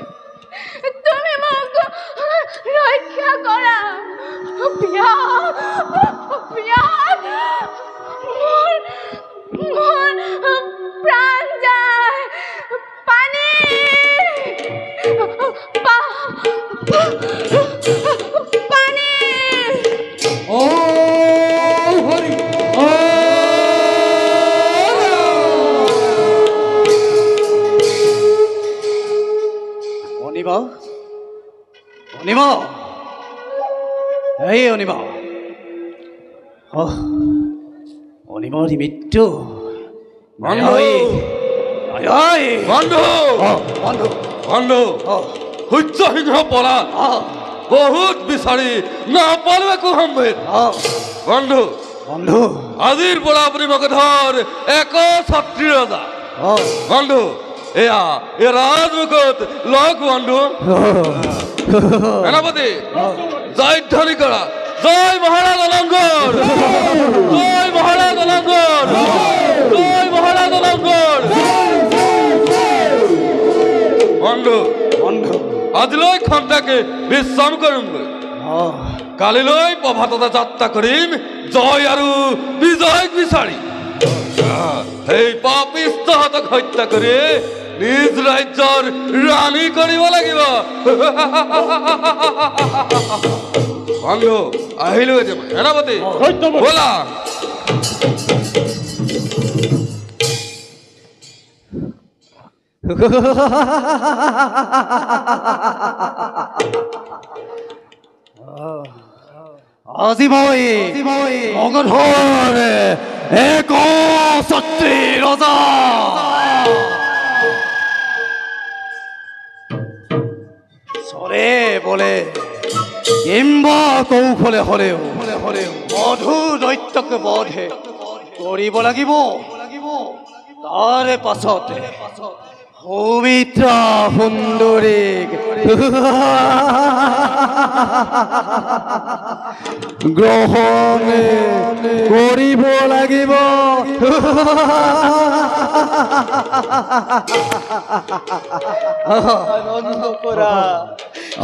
ৰক্ষা কৰা। পিয়াহ পিয়াহ মোৰ মোৰ প্ৰাণ যায়। পানী পানী। ও হৰি ও। অনিমা, অনিমা, এই অনিমা, অনিমাৰ মৃত্যু। বন্ধু, বন্ধু, বন্ধু, বন্ধু, সূৰ্যসিংহ পলাল। বহুত বিচাৰি নাপালো একো সম্ভেদ। বন্ধু, বন্ধু, আজিৰ পৰা আপুনি মগধৰ এক ছত্ৰী ৰজা। বন্ধু, এয়া এই ৰাজমুখত লগ। বন্ধু, সেনাপতি, জয় ধ্বনি কৰা। জয় মহাৰাজ অলংকৰ, জয় মহাৰাজ অলংকৰ, জয় মহাৰাজ অলংকৰ। বন্ধু, বন্ধু, আজিলৈ খন্তাকে বিশ্ৰাম কৰিমগৈ। কালিলৈ প্ৰভাততে যাত্ৰা কৰিম জয় আৰু বিজয়ক বিচাৰি। সেই পাপিষ্ঠহঁতক হত্যা কৰি নিজ ৰাজ্যৰ ৰাণী কৰিব লাগিব। বন্ধু, আহিলো এতিয়া। সেনাপতি, ব'লা। আজি মই মগধৰ এক ছত্ৰী ৰজা। চলে বলে কিম্বা কৌশলে হলেও মধু দৈত্যক বধে কৰিব লাগিব। তাৰে পাছতে সুমিত্ৰা সুন্দৰীক গ্ৰহণ কৰিব লাগিব। আনন্দ কৰা,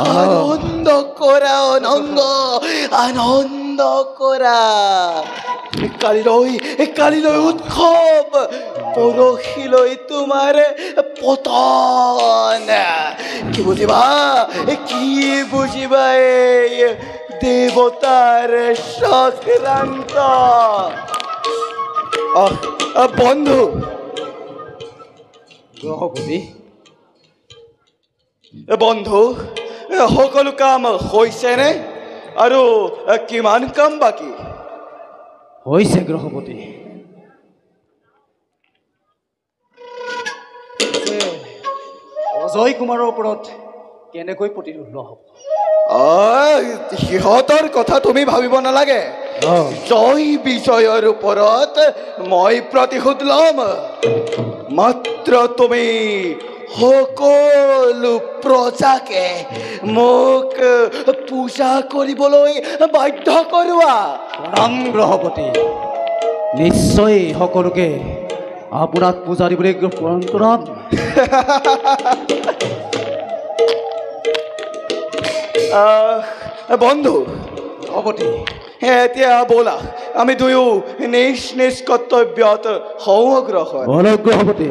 আনন্দ কৰা অনঙ্গ, আনন্দ কৰা। কালিলৈ কালিলৈ উৎসৱ, পৰহিলৈ তোমাৰ পতন। কি বুজিবা, কি বুজিবা এই দেৱতাৰ চক্ৰান্ত? বন্ধু, গ্ৰহপতি, বন্ধু, সকলো কাম হৈছেনে? আৰু কিমান কাম বাকী? হৈছে গ্ৰহপতি। অজয় কুমাৰৰ ওপৰত কেনেকৈ প্ৰতিৰোধ লোৱা হ'ব? সিহঁতৰ কথা তুমি ভাবিব নালাগে। জয় বিজয়ৰ ওপৰত মই প্ৰতিশোধ ল'ম। মাত্ৰ তুমি সকলো প্ৰজাকে মোক পূজা কৰিবলৈ বাধ্য কৰোৱা। প্ৰণাম গ্ৰহপতি, নিশ্চয় সকলোকে আপোনাক পূজা দিবলৈ প্ৰণাম কৰাম। বন্ধু, গ্ৰহপতি, এতিয়া ব'লা আমি দুয়ো নিজ নিজ কৰ্তব্যত হওঁ অগ্ৰসৰ। বলক গ্ৰহপতি।